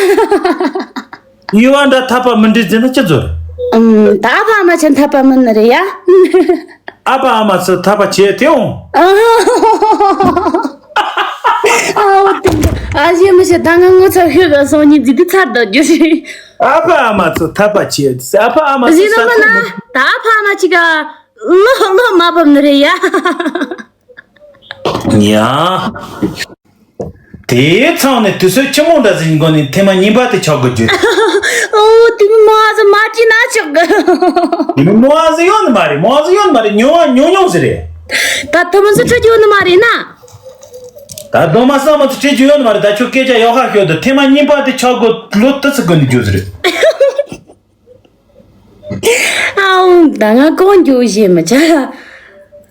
ཡ། ཡུལ་བ་འདྲ་འཐབ་པ་མི་འགྲིག་ཟེར་ན་ཅི་ཚོར། ཨུམ། ད་ཨ་ཕ་ཨ་མ་ཆ་འཐབ་པ་མིན་ནི་རེད་ཡ། ཨ་ཕ་ཨ་མ་ཚོ་འཐབ་པ་བྱས་ཏེ་འོང་། ཨ་ཧ། ཨ་འོ་དེ་འདྲ། ཨ་ཞེ་མི་ཤེས། ད་ང་ངོ་ཚ་ཤོད་ག་སོང་ཉིན་འདི་འདི་ཚར་ད་རྒྱུ་རེད། ཨ་ཕ་ཨ་མ་ཚོ་འཐབ་པ་བྱས་ཏེ། ཨ་ཕ་ཨ་མ་ཚོ་ཟིན་ན་མ་ན། ས་ཆ་ད་ཨ་ཕ་ཨ་མ་ཅིག་ག་ལོ་ལོ་མ་བབ་ནི་རེད་ཡ། ཡ། དེའི་ཚང་ནས་དུས་ཚོད་ཆི་མོ་འདྲ་ཟིན་གོ་ནས་ཐེངས་མ་གཉིས་པ་དེ་ཆགས་དགོས་རྒྱུ། ཨོ་དེ་མི་མོ་ཨ་ཟི་མ་བྲིས་ན་ཆོག་གི། དེ་མི་མོ་ཨ་ཟི་ཡོད་ནི་མ་རེད། མོ་ཨ་ཟི་ཡོད་ནི་མ་རེད། ཉོ་བ་ཉོ་ཉོ་ཟི་རེད། ད་དུ་མི་ཟི་ཁྲིད་ཡོད་ནི་མ་རེད་ན། ད་དུ་མ་ས་མི་ཟི་ཁྲིད་རྒྱུ་ཡོད་ནི་མ་རེད། ད་ཁྱོད་སྐད་ཆ་ཡག་ཁ་ཤོད་དུ་ཐེངས་མ་གཉིས་པ་དེ་ཆགས་དགོས་ལོ་དུ་ཚི་དགོས་ནི་རྒྱུ་ཟི་རེད། ཨའུ། ད་ང་གང་རྒྱུག་བཞེས་མི་བྱ།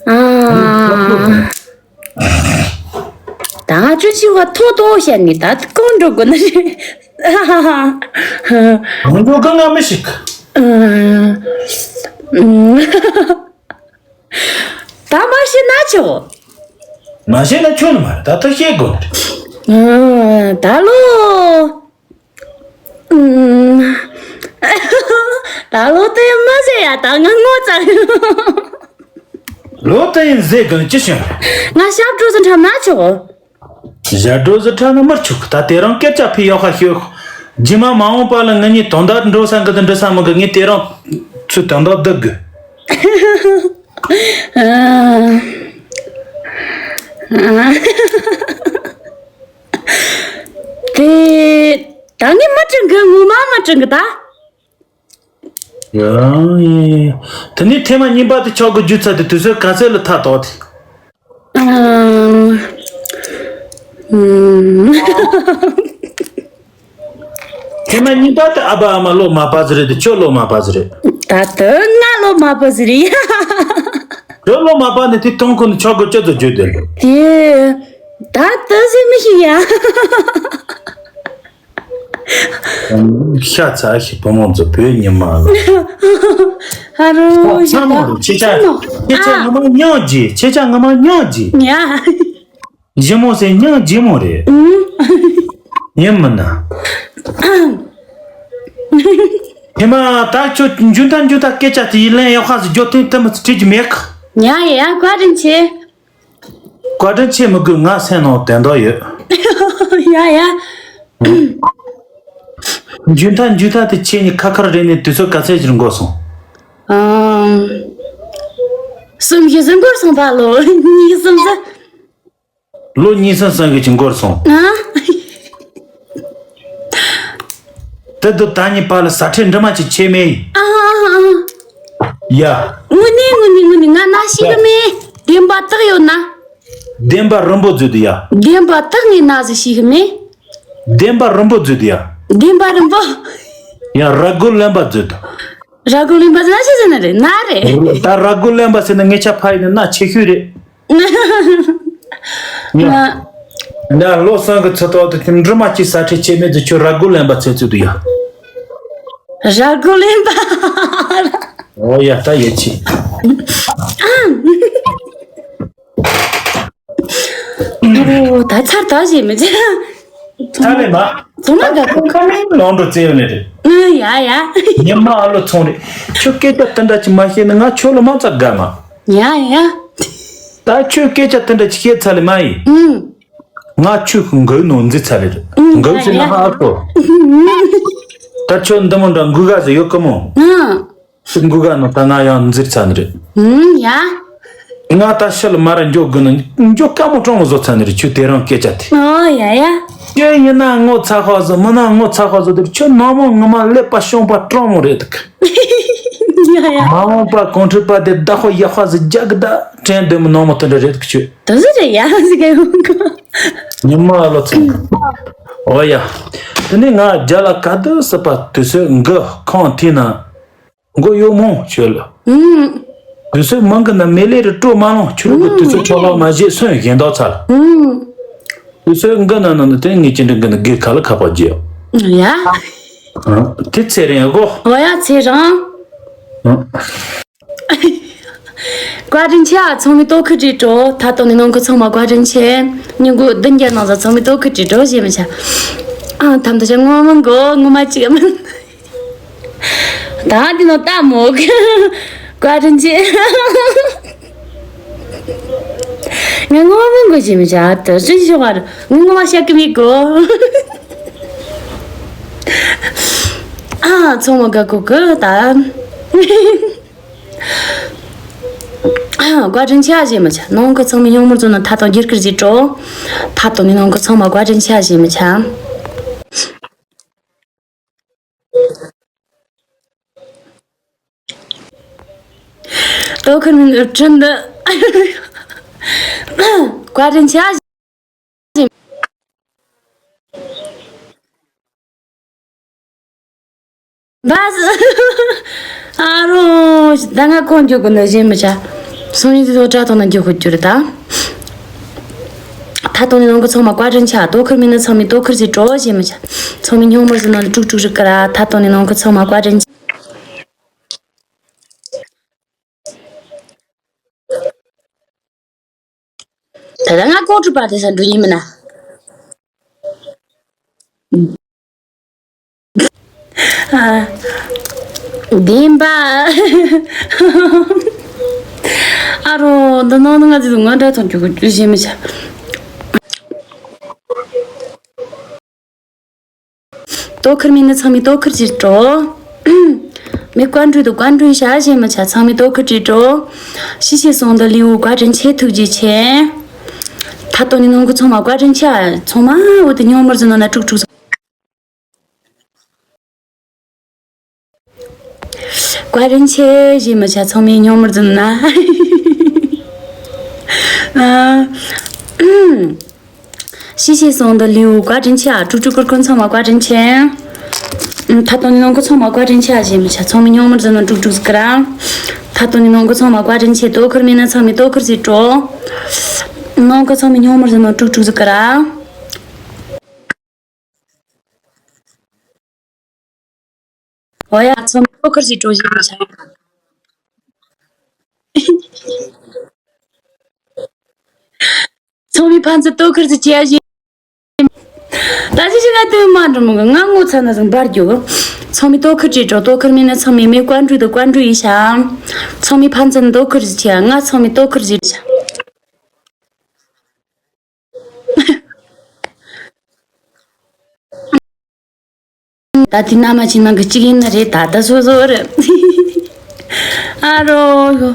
ཨ། ད་ང་ཅོ་ཆི་བ་ཐོ་ཐོ་བཤད་ནི་ད་གང་འགྲོ་དགོས་ནི་རེད། ཧ་ཧ་ཧ། ང་འགྲོ་གི་ང་མི་ཤིག་ཨ། ད་མ་ཤེས་ན་ཆོག་མ་ཤེས་ན་ཆོག་ནི་མ་རེད། ད་ལྟ་ཤེས་དགོས་ནི་རེད། ཨ། ད་ལོ། ད་ལོ་དེ་མ་ཟེར་ཡ། ད་ང་ངོ་ཚ། ལོ་དེ་ཡིན་ཟེར་གང་ཅི་བྱུང་། ང་ཞབས་བྲོ་ཟིན་འཁྲབ་ན་ཆོག་ཞབས་བྲོ་ཟིན་འཁྲབ་ན་མར་ཆོག་ད་དེ་རང་སྐད་ཆ་ཕི་ཡག་ཁ་ཤོད། རྗེས་མ་མ་འོངས་པ་ལ་ང་གཉིས་དོན་དག་འགྲོ་ས་འགི་དང་འགྲོ་ས་མི་འགི་ངས་དེ་རང་ཚུར་དོན་དག་བསྡུ་དགོས། དེ། ད་ངས་མ་དྲན་གི་ངོ་མ་མ་དྲན་གི་ད། ཡང་ཡིན། དེ་ནས་ཐེངས་མ་གཉིས་པ་དེ་ཆགས་དགོས་རྒྱུ་ཚ་དེ་དུས་ཚོད་ག་ཚད་ལ་ཐག་ཐོག་དེ། ཨང་། ཨང་། ཐེངས་མ་གཉིས་པ་དེ་ཨ་ཕ་ཨ་མ་ལོ་མ་པ་ཟི་རེད་དེ་ཁྱོད་ལོ་མ་པ་ཟི་རེད། ད་དུང་ང་ལོ་མ་པ་ཟི་རེད་ཡ། ཁྱོད་ལོ་མ་པ་ནི་དེ་ཐོང་ཁོ་ནི་ཆགས་དགོས་ཅི་ཚོ་བརྗོད་དེ། དེ། ད་དུང་ཟི་མི་ཤེས་ཡ། ཤ་ཚ་ཞིག་བུ་མོ་ཚོ་བོད་ཉི་མ་ལ། ཧ་རོ་ཚང་མ་རུ་ཁྱེད་ཅག་ཁྱེད་ཅག་ངོ་མ་སྙིང་རྗེ། ཁྱེད་ཅག་ངོ་མ་སྙིང་རྗེ། ཉ། ཞི་མོ་ཟེར་སྙིང་རྗེ་མོ་རེད། ཨུམ། ཡིན་མིན་ན། ཧེ་མ་ད་ཁྱོད་འཇུན་ཐང་འཇུན་ཐང་སྐད་ཆ་དེ་ཡི་ལན་ཡག་ཁ་ཟིག་རྒྱོ་ཐེངས་ཐེངས་མ་ཚོ་བྲིས་ཀྱི་མེད་ག་ཉ་ཡ་ཡ་བཀའ་དྲིན་ཆེ། བཀའ་དྲིན་ཆེ་མི་དགོས། ང་སེམས་ནང་དོན་དག་ཡོད། ཡ་ཡ། འཇུན་ཐང་འཇུན་ཐང་དེ་ཁྱེད་གཉིས་ཁ་ཁར་རེད་ནས་དུས་ཚོད་ག་ཚད་ཅིག་འགོར་སོང་། ཨང་། གསུམ་བཞི་ཟིན་འགོར་སོང་པ། ལོ་གཉིས་གསུམ་ཟིན། ལོ་གཉིས་གསུམ་ཟིན་གི་ཅིག་འགོར་སོང་། ཨ། དེ་དུ་ད་གཉིས་པ་ལ་ཟ་ཁྲེལ་འདྲི་མ་ཅིག་ཆེ་མེད། ཨ་ཨ་ཨ། ཡ། དངོས་གནས་དངོས་གནས་དངོས་གནས་ང་ན་ཤེས་གི་མེད། བདེན་པ་དག་ཡོད་ན། བདེན་པ་རིན་པོ་བརྗོད་དུ་ཡ། བདེན་པ་དག་ངས་ན་ཟི་ཤེས་གི་མེད། བདེན་པ་རིན་པོ་བརྗོད་དུ་ཡ། བདེན་པ་རིན་པོ། ཡ་ར་གོ་ལེན་པ་བརྗོད་དུ། ར་གོ་ལེན་པ་ཟེར་ན་ཆི་ཟེར་ན་རེད། ན་རེད། ད་ར་གོ་ལེན་པ་ཟེར་ན་ངེད་ཆ་ཕ་ཡི་ནི་ན་ཆེ་ཤོས་རེད། ཡ། ང་། ཡ་ལོ་སང་གི་ཚོད་ཐོག་ཏུ་དེ་འདྲི་མ་གཅིག་ས་ཁྲལ་ཆེ་མེད་དུ་ཁྱོད་ར་གོ་ལེན་པ་ཚེ་ཚོད་དུ་ཡ། ར་གོ་ལེན་པ། ཨོ་ཡ་ད་ཡ་ཆེ། ཨོ་ད་ཚར་ད་བྱེད་མི་བྱེད། ཚར་རེད་མ། དུང་ན་དགའ་ཁོ། ཁ་མིན་ལོང་འགྲོ་རྩེ་ཡོད་ནི་རེད། ཨ་ཡ་ཡ། ཉི་མ་ཨ་ལོ་ཚོང་རེད། ཁྱོད་སྐད་ཆ་དེ་འདྲ་ཅིག་མ་བཤད་ན་ང་ཁྱོད་ལ་མ་ཚ་དགའ་མ། ཡ་ཡ། ད་ཁྱོད་སྐད་ཆ་དེ་འདྲ་ཅིག་བཤད་ཚར་ལེ་མ་ཡིན། ཨུམ། ང་ཁྱོད་མགོའི་ནང་འཛུལ་ཚར་རེད། ཨུམ། མགོའི་ཟེར་ན་ཧ་ཨ་ཁོ། ད་ཁྱོད་འདི་མོ་འདྲ་མགུ་ག་ཟེར་ཡོད་ཀི་མོ། ཨ། ཤི་མགུ་ག་ནང་ད་ང་ཡང་འཛུལ་ཚར་ནི་རེད། ཨུམ་ཡ། ང་ད་ཤི་ལ་མ་ར་འགྱོ་དགོས་ན་འགྱོ་དཀའ་མོ་གྲོང་མོ་བཟོ་ཚར་ནི་རེད། ཁྱོད་དེ་རང་སྐད་ཆ་དེ། ཨོ་ཡ་ཡ། ཁྱོད་ཡིན་ན་ངོ་ཚ་ཁ་བཟོ། མིན་ན་ངོ་ཚ་ཁ་བཟོ་དེར་ཁྱོད་ནང་མོ་ངོ་མ་ཀླད་པ་གཤོང་པ་གྲོང་མོ་རེད་འདུག། ཡ་ཡ། མ་འོངས་པ་གོང་ཁྲི་པ་དེ་བདག་པོ་ཡག་པ་ཟིག་རྒྱག་གི་ད་དྲན་འདོད་མོ་ནང་མོ་དེ་འདྲ་རེད་འདུག་ཁྱོད། དེ་ཟིག་རེད་ཡ་ཟིག་ག་ཡོང་གི། ཉི་མ་ལོ་ཚོད། ཨོ་ཡ། དེ་ནས་ང་རྒྱ་ལ་ག་དུས་སྲིད་པ་དུས་ཚོད་འགི་ཁང་ཐིག་ན། མགོ་གཡོག་མོ་ཁྱོད་ལ། ཨུམ། དུས་ཚོད་མང་གི་ན་མེ་ལེ་རི་སྤྲོ་མ་ལོང་ཁྱོད་ཀྱི་དུས་ཚོད་འཕྲོ་བརླག་མ་བྱེད་སོན་གཞན་དག་ཚར། ཨུམ། དུས་ཚོད་འགི་ན་ན་ནི་དེ་ངས་ཅི་འདྲ་འགི་ན་དགེ་ཁ་ལ་ཁ་པར་རྒྱག་ཡ། ཨ། དེ་ཚེ་རིང་གོ། ཨོ་ཡ་ཚེ་རིང་། ཨ། བཀའ་དྲིན་ཆེ་ཨ། ཚང་མས་ལྟོ་ཁུར་བྲིས་འགྲོ། ད་ལྟ་ནས་ནང་ཁུལ་ཚང་མ་བཀའ་དྲིན་ཆེ། ཉིན་གུང་བདུན་བརྒྱ་ནང་ཚང་མས་ལྟོ་ཁུར་བྲིས་འགྲོ་བྱེད་མི་བྱ། ཨ། ཐམ་ཐ་ཆ་ངོ་མ་མགོ་ངོ་མ་གཅིག་མིན། ད་འདི་ནང་ལྟ་མོ། བཀའ་དྲིན་ཆེ། ང་ངོ་མ་མགོ་བྱེད་མི་བྱ། ད་ཅི་ཞིག་བར་ངོ་མ་བཤད་ཀི་མི་གོ། ཨ། ཚང་མ་དགའ་གོ་གི་ད། བཀའ་དྲིན་ཆེ་ཨ་ཞེས་མི་བྱ། ནང་གི་ཚང་མས་ཉུང་མར་བཟོ་ན་ཐ་དང་སྒྱུར་ཁུར་ཟིག་སྤྲོ། ཐ་དང་ནི་ནང་གི་ཚང་མ་བཀའ་དྲིན་ཆེ་ཨ་ཞེས་མི་བྱ། ལྟོ་ཁུར་མིན་ཨུ་ཁྲིན་འདི། བཀའ་དྲིན་ཆེ་ཨ་ཞེས། བས། ཨ་རོ། ད་ང་ཁོང་འཇོག་གི་འདུག་བཞིན་མི་བྱ། སང་ཉིན་དེ་ཚོ་དྲ་ཐོག་ན་འཇོག་གི་རྒྱུ་རེད་ད། ཐ་དང་ནི་ནང་གི་ཚང་མ་བཀའ་དྲིན་ཆེ། ལྟོ་ཁུར་མིན་ནི་ཚང་མས་ལྟོ་ཁུར་ཟིག་སྤྲོ་བཞིན་མི་བྱ། ཚང་མས་ཉུང་མར་ཟིག་ནང་དཀྲུག་དཀྲུག་རིག་གི་ར། ཐ་དང་ནི་ནང་གི་ཚང་མ་བཀའ་དྲིན་ཆེ། ད་ལྟ་ང་ཀོང་ཀྲུག་པ་དེ་ས་འགྲོ་ཡིན་མིན་ན། ཨ། བདེན་པ། ཨ་རོ། འདི་ནང་ང་ཚོ་ང་འདྲ་ཐོང་རྒྱུ་གི་རྒྱུ་ཞེས་མི་བྱ། ལྟོ་ཁུར་མིན་ནི་ཚང་མས་ལྟོ་ཁུར་ཟིག་སྤྲོ། མི་བཀའ་འགྲོས་དང་བཀའ་འགྲོས་བྱ་ཞེས་མི་བྱ། ཚང་མས་ལྟོ་ཁུར་ཟིག་སྤྲོ། ཤི་ཤི་སོང་དུ་ལིའུ་བཀའ་དྲིན་ཆེ་ཐུགས་རྗེ་ཆེ། ཐ་དང་ནི་ནང་གི་ཚང་མ་བཀའ་དྲིན་ཆེ། ཚང་མ་འོ་དེ་ཉུང་མར་ཟིག་ནང་ན་དཀྲུག་དཀྲུག་བཀའ་དྲིན་ཆེ་ཞེས་མི་བྱ། ཚང་མས་ཉུང་མར་ཟིག་ན། ཨ། ཤི་ཤི་སོང་དུ་ལིའུ་བཀའ་དྲིན་ཆེ། ཨ། དཀྲུག་དཀྲུག་ཀུར་ཀུར་ཚང་མ་བཀའ་དྲིན་ཆེ། ཨ། ཐ་དང་ནི་ནང་གི་ཚང་མ་བཀའ་དྲིན་ཆེ་ཞེས་མི་བྱ། ཚང་མས་ཉུང་མར་ཟིག་ན་དཀྲུག་དཀྲུག་ཟིག་གི་ར། ཐ་དང་ནི་ནང་གི་ཚང་མ་བཀའ་དྲིན་ཆེ། ལྟོ་ཁུར་མིན་ན་ཚང་མས་ལྟོ་ཁུར་ཟིག་སྤྲོ། ནང་གི་ཚང་མས་ཉུང་མར་ཟིག་ན་དཀྲུག་དཀྲུག་ཟིག་གི་ར། འོ་ཡ། ཚང་མས་ལྟོ་ཁུར་ཟིག་སྤྲོ་ཞེས་མི་བྱ། ཚང་མས་ཕན་ཚུན་ལྟོ་ཁུར་ཟིག་བྱེད་ཡ་ཞེས། ད་ཅི་ཞིག་ང་དེ་མ་འགྲོ་མོ་གི་ང་ངོ་ཚ་ན་ཟིག་འབར་རྒྱུ་གི། ཚང་མས་ལྟོ་ཁུར་ཟིག་སྤྲོ། ལྟོ་ཁུར་མིན་ན་ཚང་མས་མི་བཀའ་འགྲོས་དང་བཀའ་འགྲོས་ཡིན་ཤག། ཚང་མས་ཕན་ཚུན་ལྟོ་ཁུར་ཟིག་བྱེད་ཡ། ང་ཚང་མས་ལྟོ་ཁུར་ཟིག་བྱ། ད་དེ་ན་མ་ཅི་ནང་གི་གཅིག་ཡིན་ན་རེད། ད་ད་སོ་སོ་རེད། ཨ་རོ།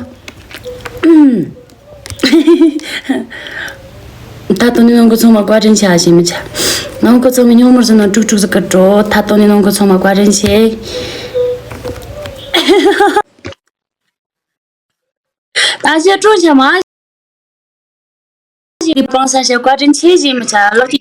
ད་དུང་ནི་ནང་གི་ཚང་མ་བཀའ་དྲིན་ཆེ་ཞེས་མི་བྱ། ནང་གི་ཚང་མས་ཉུང་མར་ཟིག་ན་དཀྲུག་དཀྲུག་ཟིག་གི་འགྲོ། ད་དུང་ནི་ནང་གི་ཚང་མ་བཀའ་དྲིན་ཆེ། ད་ཞེ་ཀྲོང་ཆ་མ། ཞེས་སྤང་ས་ཞེས་བཀའ་དྲིན་ཆེ་ཞེས་མི་བྱ། ལག་གི་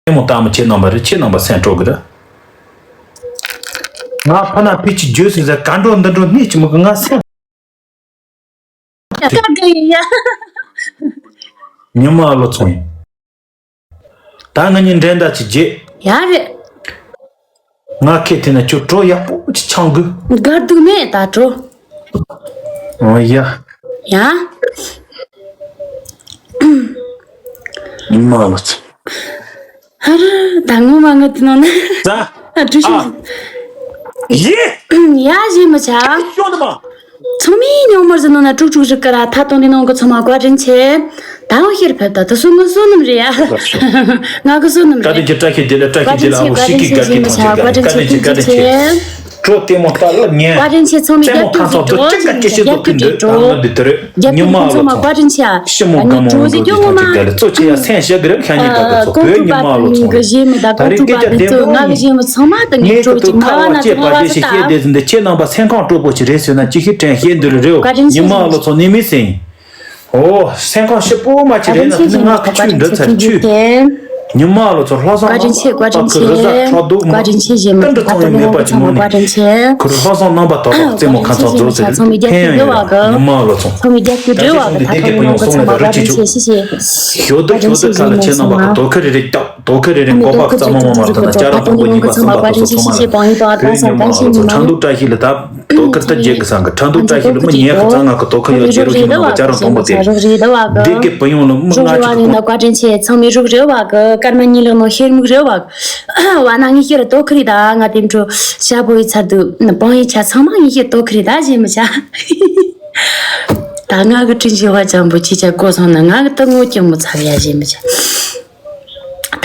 ཨེ་མོ་ལྟ་མོ་ཁྱེད་རྣམ་པ་རེད། ཁྱེད་རྣམ་པ་སེམས་སྤྲོ་གི་རེད། ང་ཕ་ན་ཕི་ཆི་རྒྱུ་སི་ཟེར་ག་འགྲོ་འདི་འགྲོ་གནས་ཀྱི་མི་གི་ང་སེམས། ཉི་མ་ཨ་ལོ་ཚོང་ཡིན། ད་ང་གཉིས་འགྲན་ཟླ་ཅིག་བརྗེད། ཡ་རེད། ང་ཁེ་དེ་ན་ཁྱོད་གྲོ་ཡག་པོ་ཅིག་ཆང་དགོས། དགའ་སྡུག་མེད་ད་གྲོ། ཨོ་ཡ། ཡ། ཉི་མ་ལོ་ཚོ། ཧ་ར་ད་ངོ་མ་ངོ་དེ་ནང་ན། ད། ཨ་གྲོ་ཤོག་ཨ། ཡེ། ཡ་བཞེས་མི་བྱ། ཤོག་དུ་མ། ཚང་མས་ཉོ་མར་ཟིན་ནོ་ན་དཀྲུག་དཀྲུག་རིག་གི་ར། ཐ་དོང་འདི་ནང་གི་ཚང་མ་བཀའ་དྲིན་ཆེ། ད་འོ་ཤེར་ཕེབས་ད་དུ་སུ་ངུ་སུ་ནམ་རེད་ཡ། ང་གི་སུ་ནམ་བཀའ་དྲིན་རེད། ཆེ། བཀྲ་ཤིས་བདེ་ལེགས། བཀྲ་ཤིས་བདེ་ལེགས། ཨ་བོ་ཤི་ཀི་དགའ་སྐྱིད་ཐང་ཆེ་དགའ་སྟེ། བཀའ་དྲིན་ཆེ། བཀའ་དྲིན་ཆེ། གྲོ་ལྟད་མོ་ལྟ་ལ་ཉན། བཀའ་དྲིན་ཆེ། ཚང་མས་རྩེད་མོ་རྒྱབ་ཁ་སྐྱོར་ཚོགས་ཅི་དགའ་སྐྱིད་ཤེས་ཚོགས་ཀྱི་འདུག་ད་ང་འདི་དེ་རེད། ཉི་མ་ལོ་ཚང་མ་ཚོ་བཀའ་དྲིན་ཆེ། ཨ་ཤི་མོ་ནི་དགའ་མོ་གྲོ་ཟི་འགྲོ་སྐྱོ་ངོ་མ། ཐང་ཆེ་དགའ་ལ་གཙོ་ཆེ་ཡ་སེམས་ཤ་གི་རབ་ཤ་ཉེ་དགའ་གི་ཚོ་བོད་ཉི་མ་ལོ་ཚང་མ། གཞས་མི་དག་ད་རེས་སྐད་ཆ་བདེ་མོ་ང་གི་གཞས་མི་ཚང་མ་དང་ངའི་གྲོ་ཅིག་མ་བ་ན་ཚང་མ་བ་ས་ད། ཁྱེད་དེ་ཚོ་འདི་ཁྱེད་རྣམ་པ་སེམས་ཁམས་སྤྲོ་པོ་ཞིག་རེད་ཟེར་ན་ཅི་ཞིག་དྲན་ཤེས་འདི་རེད་རེད། བཀའ་དྲིན་ཆེ། ཉི་མ་ལོ་ཚོ་ནི་མི་སེང་། ཨོ། སེམས་ཁམས་སྐྱིད་པོ་མ་ཅིག་རེད་ན་དེ་ནི་ང་ཁ་ཆུ་འདྲི་ཚར་ཆུ། ཉི་མ་ལོ་ཚོ་ལྷ་བསང་བཀའ་དྲིན་ཆེ། བཀའ་དྲིན་ཆེ། ཁུ་རི་ཟ་ཁྲག་དུག་མ། བཀའ་དྲིན་ཆེ་གཞས་མི་ཏི་འདྲ་ཚང་ཡོད་མེད་པ་ཅིག་ངོ་ནས། བཀའ་དྲིན་ཆེ། ཁུ་རི་ལྷ་བསང་རྣམ་པ་དག་དག་རྩེད་མོ་ཁ་ཚང་རྫོགས་ཟེར། ཚང་མས་རྒྱབ་སྐྱོར་སྤྲད་བ་གི། ཉི་མ་ལོ་ཚོ། ཚང་མས་རྒྱབ་སྐྱོར་སྤྲད་བ་གི། ད་ལྟ་ནང་གི་ཚང་མ་བཀའ་དྲིན་ཆེ། ཤེས་ཤེས། ཞོ་དུ་ཞོ་དུ་ཁ་ལ་ཆེ་རྣམ་པ་གི་དོ་ཁུ་རི་རེ་རྒྱབ། དོ་ཁུ་རེ་རེ་མགོ་པག་རྩ་མ་མ་མ་དུ་ན་ཅ་ར་མང་པོ་ཉིན་པ་གསུམ་པ་དུ་ཚོ་ཚང་མ་ལ་བོད་ཉི་མ་ལོ་ཚོ་ཁྲ་འདུག་བཀྲ་ཤིས་ལ་ད་དོ་ཁུར་ཐབས་རྒྱལ་གི་སང་གི་ཁྲ་འདུག་བཀྲ་ཤིས་ལ་མི་ཉན་ཁ་ཚང་ང་གི་དོ་ཁུར་ཡོད་རྒྱལ་རོགས་ཤིག་ནང་གི་ཅ་ར་དང་པོ་དེ་རེད། སྡེ་དགེ་བུ་ཡོང་ལ་མི་ང་ཅིག་གི་བཀའ་དྲིན་ཆེ། ཚང་མས་རོགས་རེ་བ་གི། སྐར་མ་གཉིས་ལོ་ནང་ཤེར་མིག་རེ་བ་གི། བ་ན་ངའི་ཤེར་དོ་ཁུར་རེ་ད་ང་དེ་འཕྲོ་ཤ་བོ་ཡི་ཚར་དུ་སྤང་ཡི་ཆ་ཚང་མ་ངའི་ཤེར་དོ་ཁུར་རེ་ད་བཞེས་མི་ཆ། ད་ང་གི་དྲིན་ཆེ་བ་ཅན་པོ་ཅི་ཆ་གོ་སོང་ན་ང་གི་ད་ངོ་སྐྱོ་མོ་ཚ་གི་ཡ་བཞེས་མི་ཆ།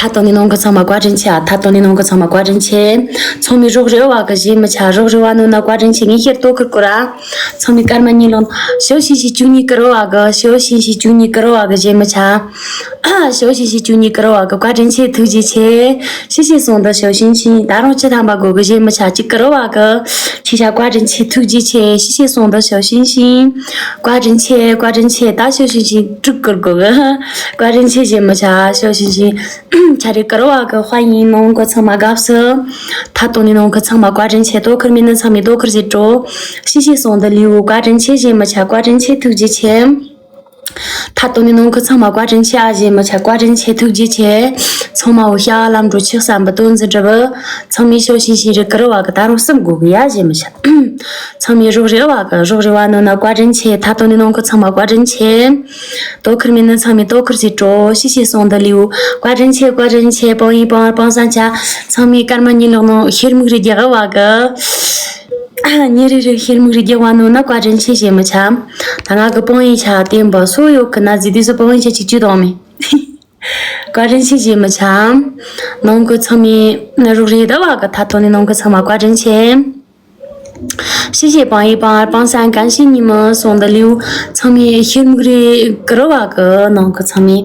ཐ་དོ་ནི་ནང་གི་ཚང་མ་བཀའ་དྲིན་ཆེ། ཨ་ཐ་དོ་ནི་ནང་གི་ཚང་མ་བཀའ་དྲིན་ཆེ། ཚང་མས་རོགས་རེ་བ་གི་བཞེས་མི་ཆ། རོགས་རེ་བ་ནོ་ན་བཀའ་དྲིན་ཆེ། ངའི་ཤེར་དོ་ཁུར་ཀུ་ར། ཚང་མས་སྐར་མ་གཉིས་ལོན། ཞོ་ཤིན་ཤིན་བཅུ་གཉིས་ཀུ་ར་བ་གི། ཞོ་ཤིན་ཤིན་བཅུ་གཉིས་ཀུ་ར་བ་གི་བཞེས་མི་ཆ། ཞོ་ཤིན་ཤིན་བཅུ་གཉིས་ཀུ་ར་བ་གི་བཀའ་དྲིན་ཆེ། ཐུགས་རྗེ་ཆེ། ཤི་ཤི་སོང་དུ་ཞོ་ཤིན་ཤིན་ད་རུང་ཅི་ཐམ་པ་དགོ་གི་བཞེས་མི་ཆ་གཅིག་ཀུ་ར་བ་གི། ཁྱེད་ཆ་བཀའ་དྲིན་ཆེ། ཐུགས་རྗེ་ཆེ། ཤི་ཤི་སོང་དུ་ཞོ་ཤིན་ཤིན། བཀའ་དྲིན་ཆེ། བཀའ་དྲིན་ཆེ། ད་ཞོ་ཤིན་ཤིན་དྲུག་ཀུར་དགོ་གི། བཀའ་དྲིན་ཆེ་བཞེས་མི་ཆ། ཞོ་ཤིན་ཤིན། ཆ་རེ་ཀུ་ར་བ་གི་དཔའ་ཡིན་ནང་གི་ཚང་མ་དགའ་བསུ། ཐ་དོ་ནི་ནང་གི་ཚང་མ་བཀའ་དྲིན་ཆེ། དོ་ཁུར་མི་ནི་ཚང་མས་དོ་ཁུར་ཟེར་འགྲོ། ཤི་ཤི་སོང་དུ་ལིའུ་བཀའ་དྲིན་ཆེ་བཞེས་མི་ཆ། བཀའ་དྲིན་ཆེ། ཐུགས་རྗེ་ཆེ། ཐ་དོ་ནི་ནང་གི་ཚང་མ་བཀའ་དྲིན་ཆེ། ཨ་བཞེས་མི་ཆ། བཀའ་དྲིན་ཆེ། ཐུགས་རྗེ་ཆེ། ཚང་མ་འོ་ཤ་ལམ་འགྲོ་ཆེ་བསམ་པ་དོན་འཛིན་གྲུབ། ཚང་མས་ཞོ་ཤིན་ཤིན་རེ་ཀུ་ར་བ་གི་ད་རུང་གསུམ་དགོ་གི་ཡ་བཞེས་མི་ཆ། ཚང་མས་རོགས་རེ་བ་གི། རོགས་རེ་བ་ནོ་ན་བཀའ་དྲིན་ཆེ། ཐ་དོ་ནི་ནང་གི་ཚང་མ་བཀའ་དྲིན་ཆེ། དོ་ཁུར་མི་ནི་ཚང་མས་དོ་ཁུར་ཟེར་འགྲོ། ཤི་ཤི་སོང་དུ་ལིའུ་བཀའ་དྲིན་ཆེ། བཀའ་དྲིན་ཆེ། སྤང་ཡིན་སྤང་བར་སྤང་སང་ཆ། ཚང་མས་སྐར་མ་གཉིས་ལོག་ནང་ཤེར་མིག་རེ་རྒྱག་བ་གི། ཉེ་རེ་རེ་ཤེར་མིག་རེ་རྒྱག་བ་ནོ་ན་བཀའ་དྲིན་ཆེ་བཞེས་མི་ཆ། ད་ང་གི་སྤང་ཡིན་ཆ་བརྟན་པ་སོ་ཡོད་གི་ན་ཟི་དུས་སུ་སྤང་ཡིན་ཆ་ཅིག་ཅུ་དང་མེད། བཀའ་དྲིན་ཆེ་བཞེས་མི་ཆ། ནང་གི་ཚང་མས་རོགས་རེ་ད་བ་གི། ཐ་དོ་ནི་ནང་གི་ཚང་མ་བཀའ་དྲིན་ཆེ། ཤི་ཤི་སྤང་ཡིན་སྤང་བར་སྤང་སང་གན་ཤི་ཉི་མ་སོང་དུ་ལིའུ་ཚང་མས་ཤེར་མིག་རེ་ཀུ་ར་བ་གི། ནང་གི་ཚང་མས་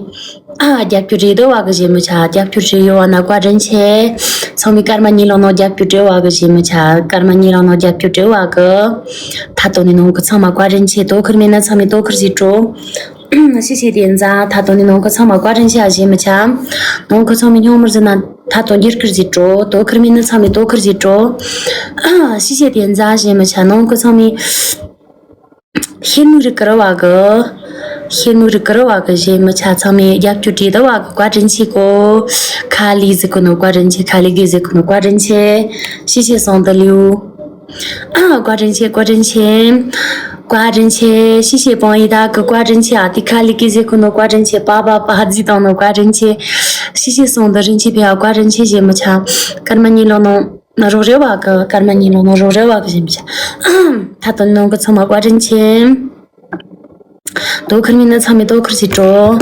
ཨ་རྒྱབ་སྐྱོར་རེ་ད་བ་གི་བཞེས་མི་ཆ། རྒྱབ་སྐྱོར་རེ་ཡོད་བ་ན་བཀའ་དྲིན་ཆེ། ཚང་མས་སྐར་མ་གཉིས་ལོག་ནང་རྒྱབ་སྐྱོར་རེ་བ་གི་བཞེས་མི་ཆ། སྐར་མ་གཉིས་ལོག་ནང་རྒྱབ་སྐྱོར་རེ་བ་གི། ཐ་དོ་ནི་ནང་གི་ཚང་མ་བཀའ་དྲིན་ཆེ། དོ་ཁུར་མེད་ན་ཚང་མས་དོ་ཁུར་ཟེར་འགྲོ། ཤི་ཤི་དེ་འཛའ་ཐ་དོ་ནི་ནང་གི་ཚང་མ་བཀའ་དྲིན་ཆེ་ཨ་བཞེས་མི་ཆ། ནང་གི་ཚང་མས་སྙོང་མར་ཟིན་ན་ཐ་དོ་འགྱུར་ཁུར་ཟེར་འགྲོ། དོ་ཁུར་མེད་ན་ཚང་མས་དོ་ཁུར་ཟེར་འགྲོ། ཤི་ཤི་དེ་འཛའ་བཞེས་མི་ཆ། ནང་གི་ཚང་མས་ཤེར་མིག་རེ་ཀུ་ར་བ་གི། ཤེར་མིག་རེ་ཀུ་ར་བ་གི་བཞེས་མི་ཆ། ཚང་མས་རྒྱབ་སྐྱོར་བྲིས་ད་བ་གི་བཀའ་དྲིན་ཆེ་གོ། ཁ་ལི་ཟི་ཁུ་ནོ་བཀའ་དྲིན་ཆེ། ཁ་ལི་གི་ཟི་ཁུ་ནོ་བཀའ་དྲིན་ཆེ། ཤི་ཤི་སོང་དུ་ལིའུ། བཀའ་དྲིན་ཆེ། བཀའ་དྲིན་ཆེ། བཀའ་དྲིན་ཆེ། ཤི་ཤི་སྤང་ཡིན་ད་གི་བཀའ་དྲིན་ཆེ། ཨ་ཏི་ཁ་ལི་གི་ཟི་ཁུ་ནོ་བཀའ་དྲིན་ཆེ། པ་པ་པ་ཟི་དང་ནོ་བཀའ་དྲིན་ཆེ། ཤི་ཤི་སོང་དུ་རིན་ཆེ་ཕི་ཨ་བཀའ་དྲིན་ཆེ་བཞེས་མི་ཆ། སྐར་མ་གཉིས་ལོག་ནང་རོགས་རེ་བ་གི། སྐར་མ་གཉིས་ལོག་ནང་རོགས་རེ་བ་གི་བཞེས་མི་ཆ། ཐ་དོ་ནང་གི་ཚང་མ་བཀའ་དྲིན་ཆེ། དོ་ཁུར་མེད་ན་ཚང་མས་དོ་ཁུར་ཟེར་འགྲོ།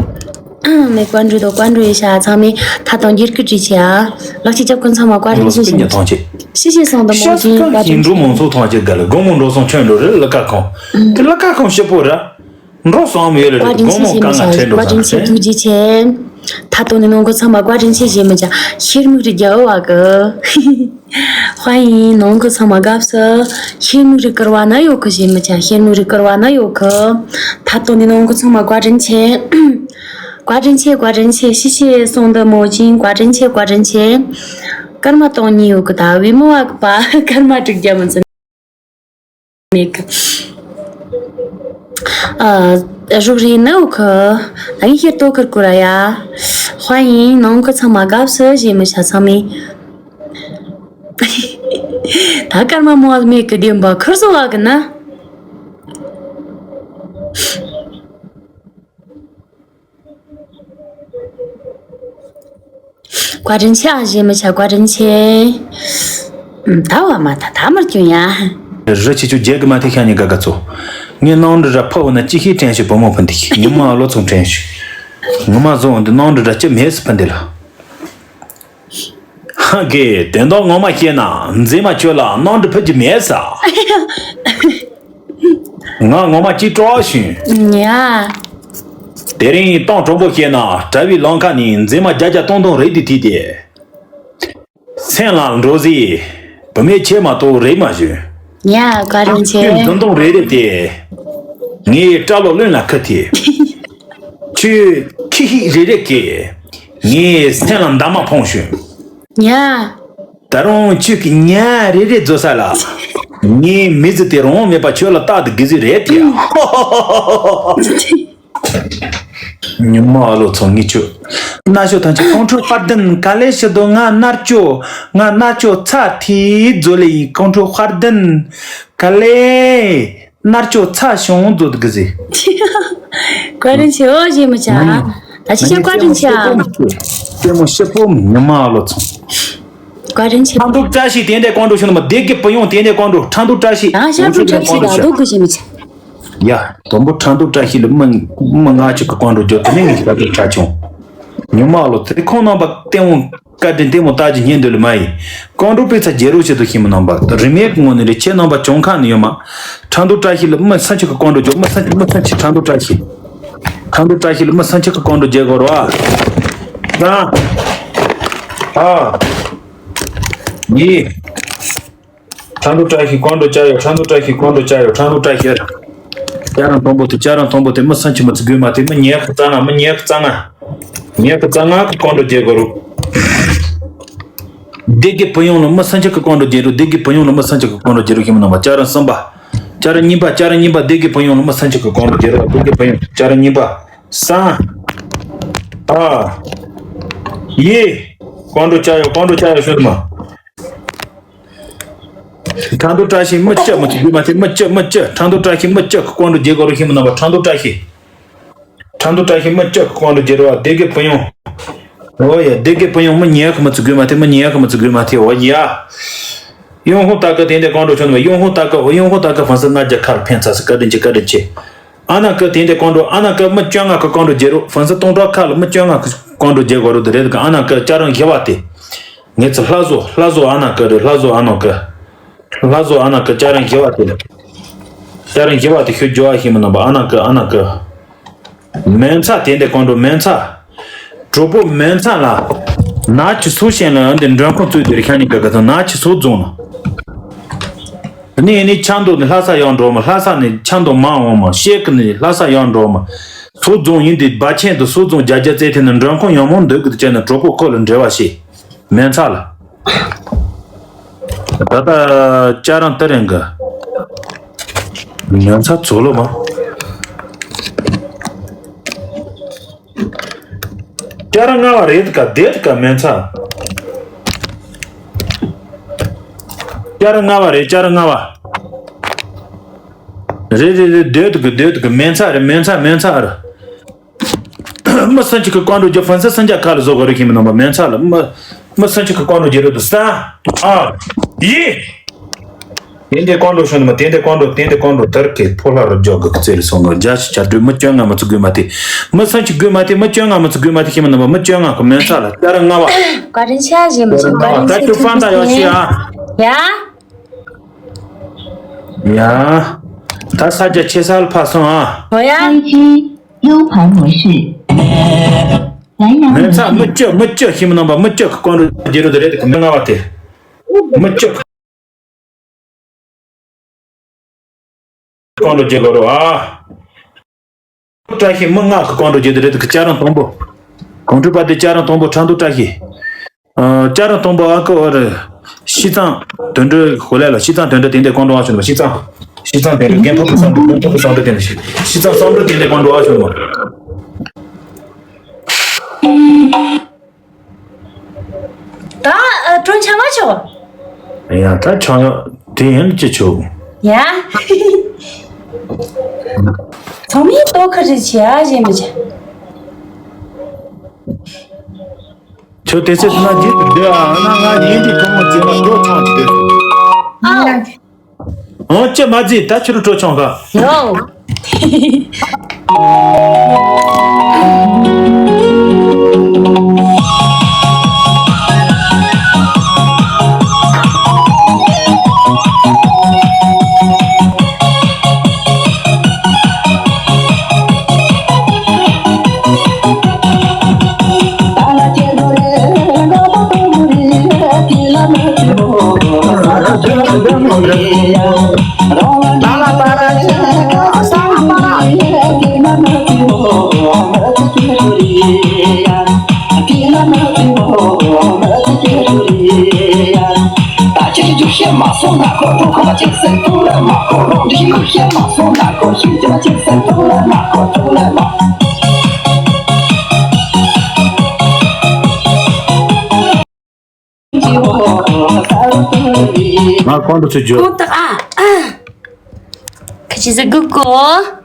མེ་བཀའ་འགྲོ་དོ་བཀའ་འགྲོ་ཡེ་ཤ། ཚང་མས་ཐ་དང་འགྱུར་ཁུར་བྲིས་ཆེ་ཨ། ལག་ཆ་རྒྱབ་ཀུན་ཚང་མ་བཀའ་དྲིན་ཆེ་ཞུ། ཤི་ཤི་སོང་དུ་མོ་ཅིན་བཀའ་དྲིན་ཆེ། འགྲོ་མང་ཚོགས་ཐང་ཆེ་ག་ལ་དགོང་མོ་འགྲོ་སོང་ཁྱོད་འགྲོ་རེ་ལ་ཀ་ཁོང་། དེ་ལ་ཀ་ཁོང་ཤི་པོ་ར། འགྲོ་སོང་མེད་ལ་བཀའ་དྲིན་དགོང་མོ་ཆེ་ཀ་ང་ཁྲེལ་འགྲོ་བཀའ་དྲིན་ཆེ་ཐུགས་རྗེ་ཆེ། ཐ་དོ་ནི་ནང་གི་ཚང་མ་བཀའ་དྲིན་ཆེ་བཞེས་མི་ཆ། ཤེར་མིག་རེ་རྒྱག་བ་གི། ཧ་ཡིན་ནང་གི་ཚང་མ་དགའ་བསུ། ཤེར་མིག་རེ་ཀུར་བ་ན་ཡོད་གི་བཞེས་མི་ཆ། ཤེར་མིག་རེ་ཀུར་བ་ན་ཡོད་གི། ཐ་དོ་ནི་ནང་གི་ཚང་མ་བཀའ་དྲིན་ཆེ། བཀའ་དྲིན་ཆེ་བཀའ་དྲིན་ཆེ། ཤི་ཤི་སོང་དུ་མོ་ཅིན་བཀའ་དྲིན་ཆེ་བཀའ་དྲིན་ཆེ། སྐར་མ་སྟོང་གཉིས་ཡོད་གི། ད་བི་མོ་བ་གི་པ་སྐར་མ་དྲུག་བརྒྱ་མི་ཚུན། མེད་གི། ཨ། རུག་རེ་ནི་འུ་ཁི། ཨ་ཡིན་ཤེར་ཏོ་ཁིར་ཀུ་ར་ཡ། ཧ་ཡིན་ནང་གི་ཚང་མ་དགའ་བསུ་བཞེས་མི་ཆ་ཚང་མས། ད་སྐར་མ་མོ་མེད་གི་བདེན་པ་ཁུར་སོ་བ་གི་ན། བཀའ་དྲིན་ཆེ་ཨ་ཞེ་མི་ཆ་བཀའ་དྲིན་ཆེ། ད་བ་མ་ད་ད་མར་གྱོན་ཡ། རི་ཆེ་ཆུ་རྒྱལ་གི་མ་ཐེ་ཤ་ཉི་ག་ག་ཚོ། ངས་ནང་འདྲི་ར་ཕ་བོ་ན་ཅི་ཤེས་དྲན་ཤེས་བུ་མོ་ཕུན་དེ་ཉི་མ་ལོ་ཚོང་དྲན་ཤེས། ངོ་མ་བཟོ་འོང་འདི་ནང་འདྲི་ར་ཅི་མེད་སི་ཕུན་དེ་ལ། ཧ་གེ་དོན་དག་ངོ་མ་བཤད་ན་མཛེས་མ་ཁྱོད་ལ་ནང་འདྲི་ཕུད་ཀྱི་མེད་ས། ང་ངོ་མ་ཅིག་སྤྲོ་བ་བྱུང་། ཡ། དེ་རིང་སྟོང་དྲོན་པོ་བཤད་ན་གྲྭ་བའི་ལམ་ཁ་ནས་མཛེས་མ་བརྒྱ་བརྒྱ་སྟོང་སྟོང་རེད་དེ་དེ་དེ། སེམས་ལ་འགྲོ་ཟིག་བུད་མེད་ཁྱེད་མ་གཏོགས་རེད་མ་བྱུང་། ཡ་བཀའ་དྲིན་ཆེ། ཁྱོད་འཛུམ་མདངས་རེ་རེ་དེ། ངའི་སྐྲ་ལོ་རློན་ལ་ཁུ་དེ། ཁྱོད་ཁྱི་ཤིག་རེ་རེ་གིས། ངའི་སེམས་ལ་འདབ་མ་ཕོངས་བྱུང་། ཡ། ད་རུང་ཁྱོད་ཀྱི་ཉ་རེ་རེ་རྫོ་ས་ལ། ངའི་མི་ཚེ་དེ་རང་དབང་མེད་པ་ཁྱོད་ལ་རྟག་ཏུ་དགེ་ཟིག་རེད་དེ། ཉི་མ་ཨ་ལོ་ཚོ་ངི་ཆོ། ན་ཤོ་ཐང་ཆེ་ཀོང་ཁྲོ་དཔལ་ལྡན་ག་ལེ་ཤི་དོ་ང་མནར་ཅོ། ང་མནར་ཅོ་ཚ་ཐི་རྫོ་ལེ་ཡིན་ཀོང་ཁྲོ་དཔལ་ལྡན་ག་ལེ། མནར་ཅོ་ཚ་ཤོང་མཛོད་གི་ཟེ། བཀའ་དྲིན་ཆེ་ཨོ་ཞེ་མི་ཆ། ད་ཅི་ཆ་བཀའ་དྲིན་ཆེ་ཨ། ལྟད་མོ་ཤི་པོ་ཉི་མ་ཨ་ལོ་ཚོ། བཀའ་དྲིན་ཆེ། ཁྲང་འདུག་བཀྲ་ཤིས་དེ་འདྲ་ཀོང་ཁྲོ་ཤོ་ནི་མ་སྡེ་དགེ་བུ་ཡོང་དེ་འདྲ་ཀོང་ཁྲོ་ཁྲང་འདུག་བཀྲ་ཤིས། ཡང་ཤ་ཁྲོ་བཀྲ་ཤིས་ད་སྡུག་གི་ཞེ་མི་ཆ། ཡ། དང་པོ་ཁྲང་འདུག་བཀྲ་ཤིས་ལ་མི་མི་ང་ཅིག་གི་ཀོང་ཁྲོ་རྒྱོབ་དེ་ནས་ངས་ཁ་ཏོ་ཁྲ་ཆུང་། ཉི་མ་ཨ་ལོ་ཚོ་ཁོང་རྣམ་པ་ལྟད་མོ། བཀའ་དྲིན་ལྟད་མོ་ལྟ་རྒྱུ་སྙིང་འདོད་ལ་མ་ཡིན། ཀོང་ཀྲུག་པའི་ཚ་རྒྱལ་རོགས་བྱེད་དུ་ཤེས་མི་རྣམ་པ་རིན་མེད་ཀྱི་ངོ་ནས་རེ་ཁྱེད་རྣམ་པ་བྱུང་ཁ་ནས་ཡོད་མ། ཁྲང་འདུག་བཀྲ་ཤིས་ལ་མི་སུ་ཆུ་གི་ཀོང་ཀྲུག་འཇོག་མི་སུ་ཆུ་མི་སུ་ཆུ་ཁྲང་འདུག་བཀྲ་ཤིས། ཁྲང་འདུག་བཀྲ་ཤིས་ལ་མི་སུ་ཆུ་གི་ཀོང་ཀྲུག་རྒྱལ་དགོས་རོ་ཨ། ཨ། ཡི། ཁྲང་འདུག་བཀྲ་ཤིས་ཀོང་ཀྲུག་བཅའ་ཡོད། ཁྲང་འདུག་བཀྲ་ཤིས་ཀོང་ཀྲུག་བཅའ་ཡོད། ཁྲང་འདུག་བཀྲ་ཤིས། ཅ་རང་དང་པོ་དེ་ཅ་རང་དང་པོ་དེ་མི་སུ་ཆུ་མི་ཚུ་དགོས་མ་དེ་མི་ཉེ་ཁ་རྩ་ང་མི་ཉེ་ཁ་རྩ་ང་། ཉེ་ཁ་རྩ་ང་གི་ཀོང་ཀྲུག་རྒྱལ་དགོས་རོ། སྡེ་དགེ་བུ་ཡོང་ལ་མི་སུ་ཆུ་གི་ཀོང་ཀྲུག་རྒྱལ་རོ། སྡེ་དགེ་བུ་ཡོང་ལ་མི་སུ་ཆུ་གི་ཀོང་ཀྲུག་རྒྱལ་རོ་ཤེས་མི་རྣམ་པ། ཅ་རང་གསུམ་པ། ཅ་རང་གཉིས་པ། ཅ་རང་གཉིས་པ་སྡེ་དགེ་བུ་ཡོང་ལ་མི་སུ་ཆུ་གི་ཀོང་ཀྲུག་རྒྱལ་རོ། སྡེ་དགེ་བུ་ཡོང་ཅ་རང་གཉིས་པ། སང་། ཨ། ཡེ། ཀོང་ཀྲུག་བཅའ་ཡོད། ཀོང་ཀྲུག་བཅའ་ཡོད་ཤོད་མ། ཁྲང་འདུག་བཀྲ་ཤིས་མི་སུ་ཆུ་མི་ཚུ་དགོས་མ་དེ་མི་སུ་ཆུ་མི་སུ་ཆུ་ཁྲང་འདུག་བཀྲ་ཤིས་མི་སུ་ཆུ་གི་ཀོང་ཀྲུག་རྒྱལ་དགོས་རོ་ཤེས་མི་རྣམ་པ། ཁྲང་འདུག་བཀྲ་ཤིས། ཁྲང་འདུག་བཀྲ་ཤིས་མི་སུ་ཆུ་གི་ཀོང་ཀྲུག་རྒྱལ་རོ་ཨ། སྡེ་དགེ་བུ་ཡོང་། ཨོ་ཡ། སྡེ་དགེ་བུ་ཡོང་མི་ཉེ་ཁ་མི་ཚུ་དགོས་མ་དེ་མི་ཉེ་ཁ་མི་ཚུ་དགོས་མ་དེ་ཨོ་ཡ། ཡོང་ཧོ་ཏ་ཀ་དེ་འདྲ་ཀོང་ཀྲུག་ཆུ་ནི་མ་ཡོང་ཧོ་ཏ་ཀ་ཨོ་ཡོང་ཧོ་ཏ་ཀ་ཧྥང་སི་ལྔ་བརྒྱ་ཁ་ལ་ཕན་ཚ་སི་བཀའ་དྲིན་ཆེ་བཀའ་དྲིན་ཆེ། ཨ་ན་ཀ་དེ་འདྲ་ཀོང་ཀྲུག་ཨ་ན་ཀ་མི་བཅོ་ལྔ་གི་ཀོང་ཀྲུག་རྒྱལ་རོ། ཧྥང་སི་སྟོང་ཕྲག་ཁ་ལ་མི་བཅོ་ལྔ་གི་ཀོང་ཀྲུག་རྒྱལ་དགོས་རོ་དེ་རེད་ག་ཨ་ན་ཀ་ཅ་རང་བཞི་བ་དེ། ངེད་ཚོ་ལྷ་བཟོ་ལྷ་བཟོ་ཨ་ན་ཀ་རེད། ལྷ་བཟོ་ཨ་ན་ཀ་ལྷ་བཟོ་ཨ་ན་ཀ་ཅ་རང་བཞི་བ་དེ། ཅ་རང་བཞི་བ་དེ་ཤོད་རྒྱུ་བ་ཤེས་མི་རྣམ་པ། ཨ་ན་ཀ་ཨ་ན་ཀ་མན་ཚ་དེ་འདྲ་ཀོང་ཀྲུག་མན་ཚ། གྲོགས་པོ་མན་ཚ་ལ། ན་ཆི་སོ་ཤན་ལ་འདི་མགྲོན་ཁང་བཙུགས་དེར་ཤ་ནི་ཀ་ཀ་ཚ་ན་ཆི་སོ་རྫོང་ན། ནི་ནི་ཆ་མདོ་ནི་ལྷ་ས་ཡང་འགྲོ་མ། ལྷ་ས་ནི་ཆ་མདོ་མ་འོང་མ། ཤེ་ཀི་ནི་ལྷ་ས་ཡང་འགྲོ་མ། སོ་རྫོང་ཡིན་དེ་བ་ཆེན་དུ་སོ་རྫོང་རྒྱ་རྒྱ་རྩེ་ཐེ་ནི་མགྲོན་ཁང་ཡང་མོ་འདོད་གི་དུ་བྱས་ན་གྲོགས་པོ་ཁོ་ལ་འབྲེལ་བ་བྱེད། མན་ཚ་ལ། ད་ལྟ་ཅ་རང་ཏི་རེང་གི་མན་ཚ་ཚོ་ལོ་མ། ཅ་རང་ལྔ་བ་རེད་ཀ་བསྡད་ཀ་མན་ཚ། ཅ་རང་ལྔ་བ་རེད། ཅ་རང་ལྔ་བ། རེད་རེད་རེད་བསྡད་ཀ་བསྡད་ཀ་མན་ཚ་རེད། མན་ཚ་མན་ཚ་རེད། མི་སུ་ཆུ་གི་ཀོང་ཀྲུག་རྒྱལ་ཧྥང་སི་སུ་ཆུ་ཁ་ལ་བཟོ་དགོས་རེད་ཤེས་མི་རྣམ་པ། མན་ཚ་ལ་མི་མི་སུ་ཆུ་གི་ཀོང་ཀྲུག་རྒྱལ་རོ་དུ་ས་ཨ་ཡི། དེ་འདྲའི་ཀོང་ཀྲུག་ཤོད་ནི་མ་དེ་འདྲའི་ཀོང་ཀྲུག་དེ་འདྲའི་ཀོང་ཀྲུག་དར་གི་ཕོ་ལྷ་རུ་འཇོག་གི་རྩེ་རུ་སོང་ནོ་རྒྱ་ཆི་ཆ་སྒྲོལ་མི་བཅོ་ལྔ་མི་ཚུ་དགོས་མ་དེ། མི་སུ་ཆུ་དགོས་མ་དེ་མི་བཅོ་ལྔ་མི་ཚུ་དགོས་མ་དེ་ཤེས་མི་རྣམ་པ། མི་བཅོ་ལྔ་གི་མན་ཚ་ལ་ཅ་རང་ལྔ་བ། བཀའ་དྲིན་ཆེ་ཞེས་མི་བྱ། བཀའ་དྲིན་ད་ཆེ་ཁྱོད་ཐུགས་ཕན་ད་ཡོད་ཤི་ཨ། ཡ། ཡ། ད་ས་རྒྱ་ཆེ་ས་ལ་ཕ་སོང་ཨ། ཨོ་ཡ།开机，U盘模式。蓝牙 མན་ཚ་མི་སྐྱོ་མི་སྐྱོ་ཤེས་མི་རྣམ་པ། མི་སྐྱོ་གི་ཀོང་ཀྲུག་རྒྱལ་རོ་དེ་རེད་དེ་མི་ལྔ་བ་དེ། མི་སྐྱོ་གི་ཀོང་ཀྲུག་རྒྱལ་དགོས་རོ་ཨ། བཀྲ་ཤིས་མི་ལྔ་གི་ཀོང་ཀྲུག་རྒྱལ་དེ་རེད་དེ་ཅ་རང་དང་པོ། ཀོང་ཀྲུག་པ་དེ་ཅ་རང་དང་པོ་ཁྲང་འདུག་བཀྲ་ཤིས། ཨ། ཅ་རང་དང་པོ་ཨ་ཁུ་ཨོ་རེད། ཤིས་ཙང་དོན་གྲུབ་ཧོ་ལེ་ལ་ཤིས་ཙང་དོན་གྲུབ་དེ་འདྲའི་ཀོང་ཀྲུག་ཨ་ཆུ་ནི་མ་ཤིས་ཙང་། ཤིས་ཙང་དོན་གྲུབ་རྒན་ཕོ་ཁུ་ཙང་དུ་རྒན་ཕོ་ཁུ་ཙང་དུ་དེ་ནི་ཤིས་ཤིས་ཙང་བསམ་གྲུབ་དེ་འདྲའི་ཀོང་ཀྲུག་ཨ་ཆུ་ནི་མ། ད་ཨ་གྲོན་ཆ་མ་ཆོག་ཡ་ད་ཆང་ཡོད་དེ་ཡིན་ཅི་ཆོག་ཡ། ཚང་མས་ལྟོ་ཁ་རེ་བྱེད་ཨ་ཞེས་མི་བྱ། ཁྱོད་དེ་ཚེ་ན་རྗེས་སུ་བསྡད་ཨ་ན་ང་ཉིན་གྱི་ཐུན་མོང་བཙས་མ་སྤྲོ་ཆང་གི་དེ། ཨོ། ཨོ་ཅི་མ་རྫི་ད་ཁྱོད་སྤྲོ་ཆང་ག་ཡོ། ང་གོང་དུ་ཚུད་རྒྱུ། ཁོང་དག་ཨ། ཨ། ཁ་ཆེ་ཟ་གུ་ཀོ།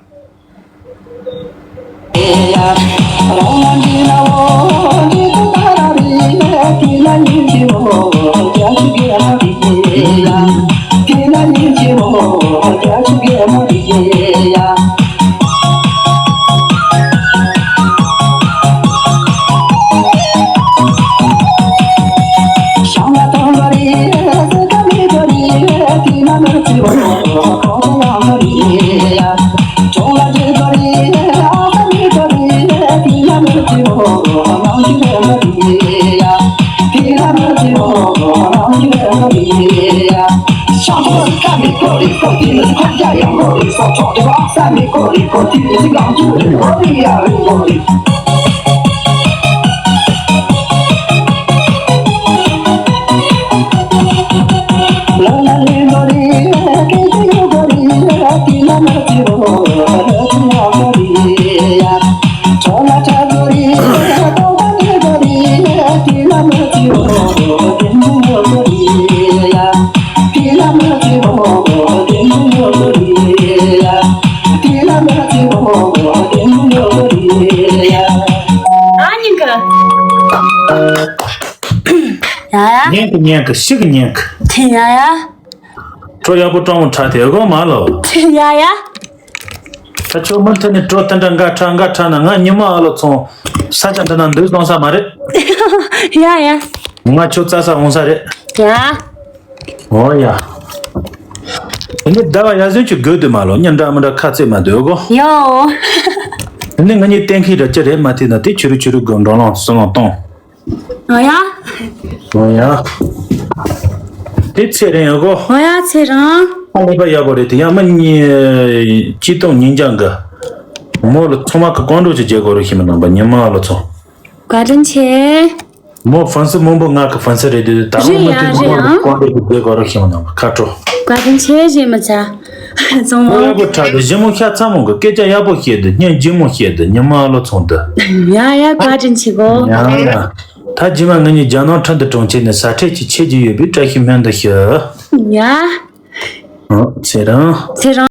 ཨ་ཉིན་ག་ཡ་ཡ། ཉན་གི་ཉན་གི་ཤི་གི་ཉན་གི་ཡ་ཡ། ཁྲོ་ཡག་པོ་སྤྲང་བོ་ཁྲ་དེ་གོ་མ་ལོ། ཡ་ཡ། ད་ཁྱོད་མུ་མཐུད་ནས་ཁྲོ་དེ་འདྲ་འགའ་ཁྲ་འགའ་ཁྲ་ན་ང་ཉི་མ་ཨ་ལོ་ཚོང་ས་ཆ་འདི་ན་འདུག་གཏོང་ས་མ་རེད། ཡ་ཡ། ང་ཁྱོད་རྩྭ་ས་འོང་ས་རེད། ཡ། ཨོ་ཡ། ཨ་ནི་ཟླ་བ་ཡ་གཟོད་ཁྱོད་དགོས་དུས་མ་ལོ་ཉིན་འདྲ་མི་འདྲ་ཁ་རྩེད་མ་སྡོད་གོ། ཡོ། ཨ་ནི་ང་གཉིས་གཏན་འཁེལ་ར་ཅི་རེད་མ་ཐེ་ན་དེ་ཆུ་རུ་ཆུ་རུ་དགོས་འགྲོ་ལོང་སོང་ལོང་གཏོང་། ཨོ་ཡ། ཨོ་ཡ། དེ་ཚེ་རིང་ཡོད་གོ། ཨོ་ཡ་ཚེ་རིང་། ཨ་ལས་པ་ཡག་པོ་རེད་དེ་ཡང་མི་གཉིས་སྐྱིད་སྟོང་ཉིན་རྒྱང་གི་མོ་ལ་ཚང་མ་གི་ཀོང་འགྲོ་ཅིག་རྒྱལ་གོ་རུ་ཤི་མི་ནང་པ་ཉི་མ་ལ་ཚོ། བཀའ་དྲིན་ཆེ། མོ་ཧྥན་སི་མང་པོ་ང་གི་ཧྥན་སི་རེད་དེ་ད་རུང་མི་དེ་ཉི་མ་ལ་ཀོང་འགྲོ་ཅིག་རྒྱལ་གོ་རུ་ཤི་མི་ནང་པ་ཁ་དྲོ། བཀའ་དྲིན་ཆེ་ཞེས་མི་ཚ། ཚང་མ། ཡག་པོ་ཁྲ་དེ་ཞི་མོ་ཤ་ཚ་མོ་གི་སྐད་ཆ་ཡག་པོ་བཤད་དེ་སྙན་ལྗིད་མོ་བཤད་དེ་ཉི་མ་ལ་ཚོང་དེ། ཡ་ཡ་བཀའ་དྲིན་ཆེ་གོ། ཡ་ཡ། ད་རྗེས་མ་ང་གཉིས་རྒྱ་ནག་ཁྲིན་ཏུ་གྲོང་ཁྱེར་ནས་ཟ་འཕྲད་ཅིག་བྱེད་རྒྱུ་ཡོད་པའི་བཀྲ་ཤིས་སྨོན་འདུན་ཞུ། ཡ། ཨ། ཚེ་རིང་། ཚེ་རིང་།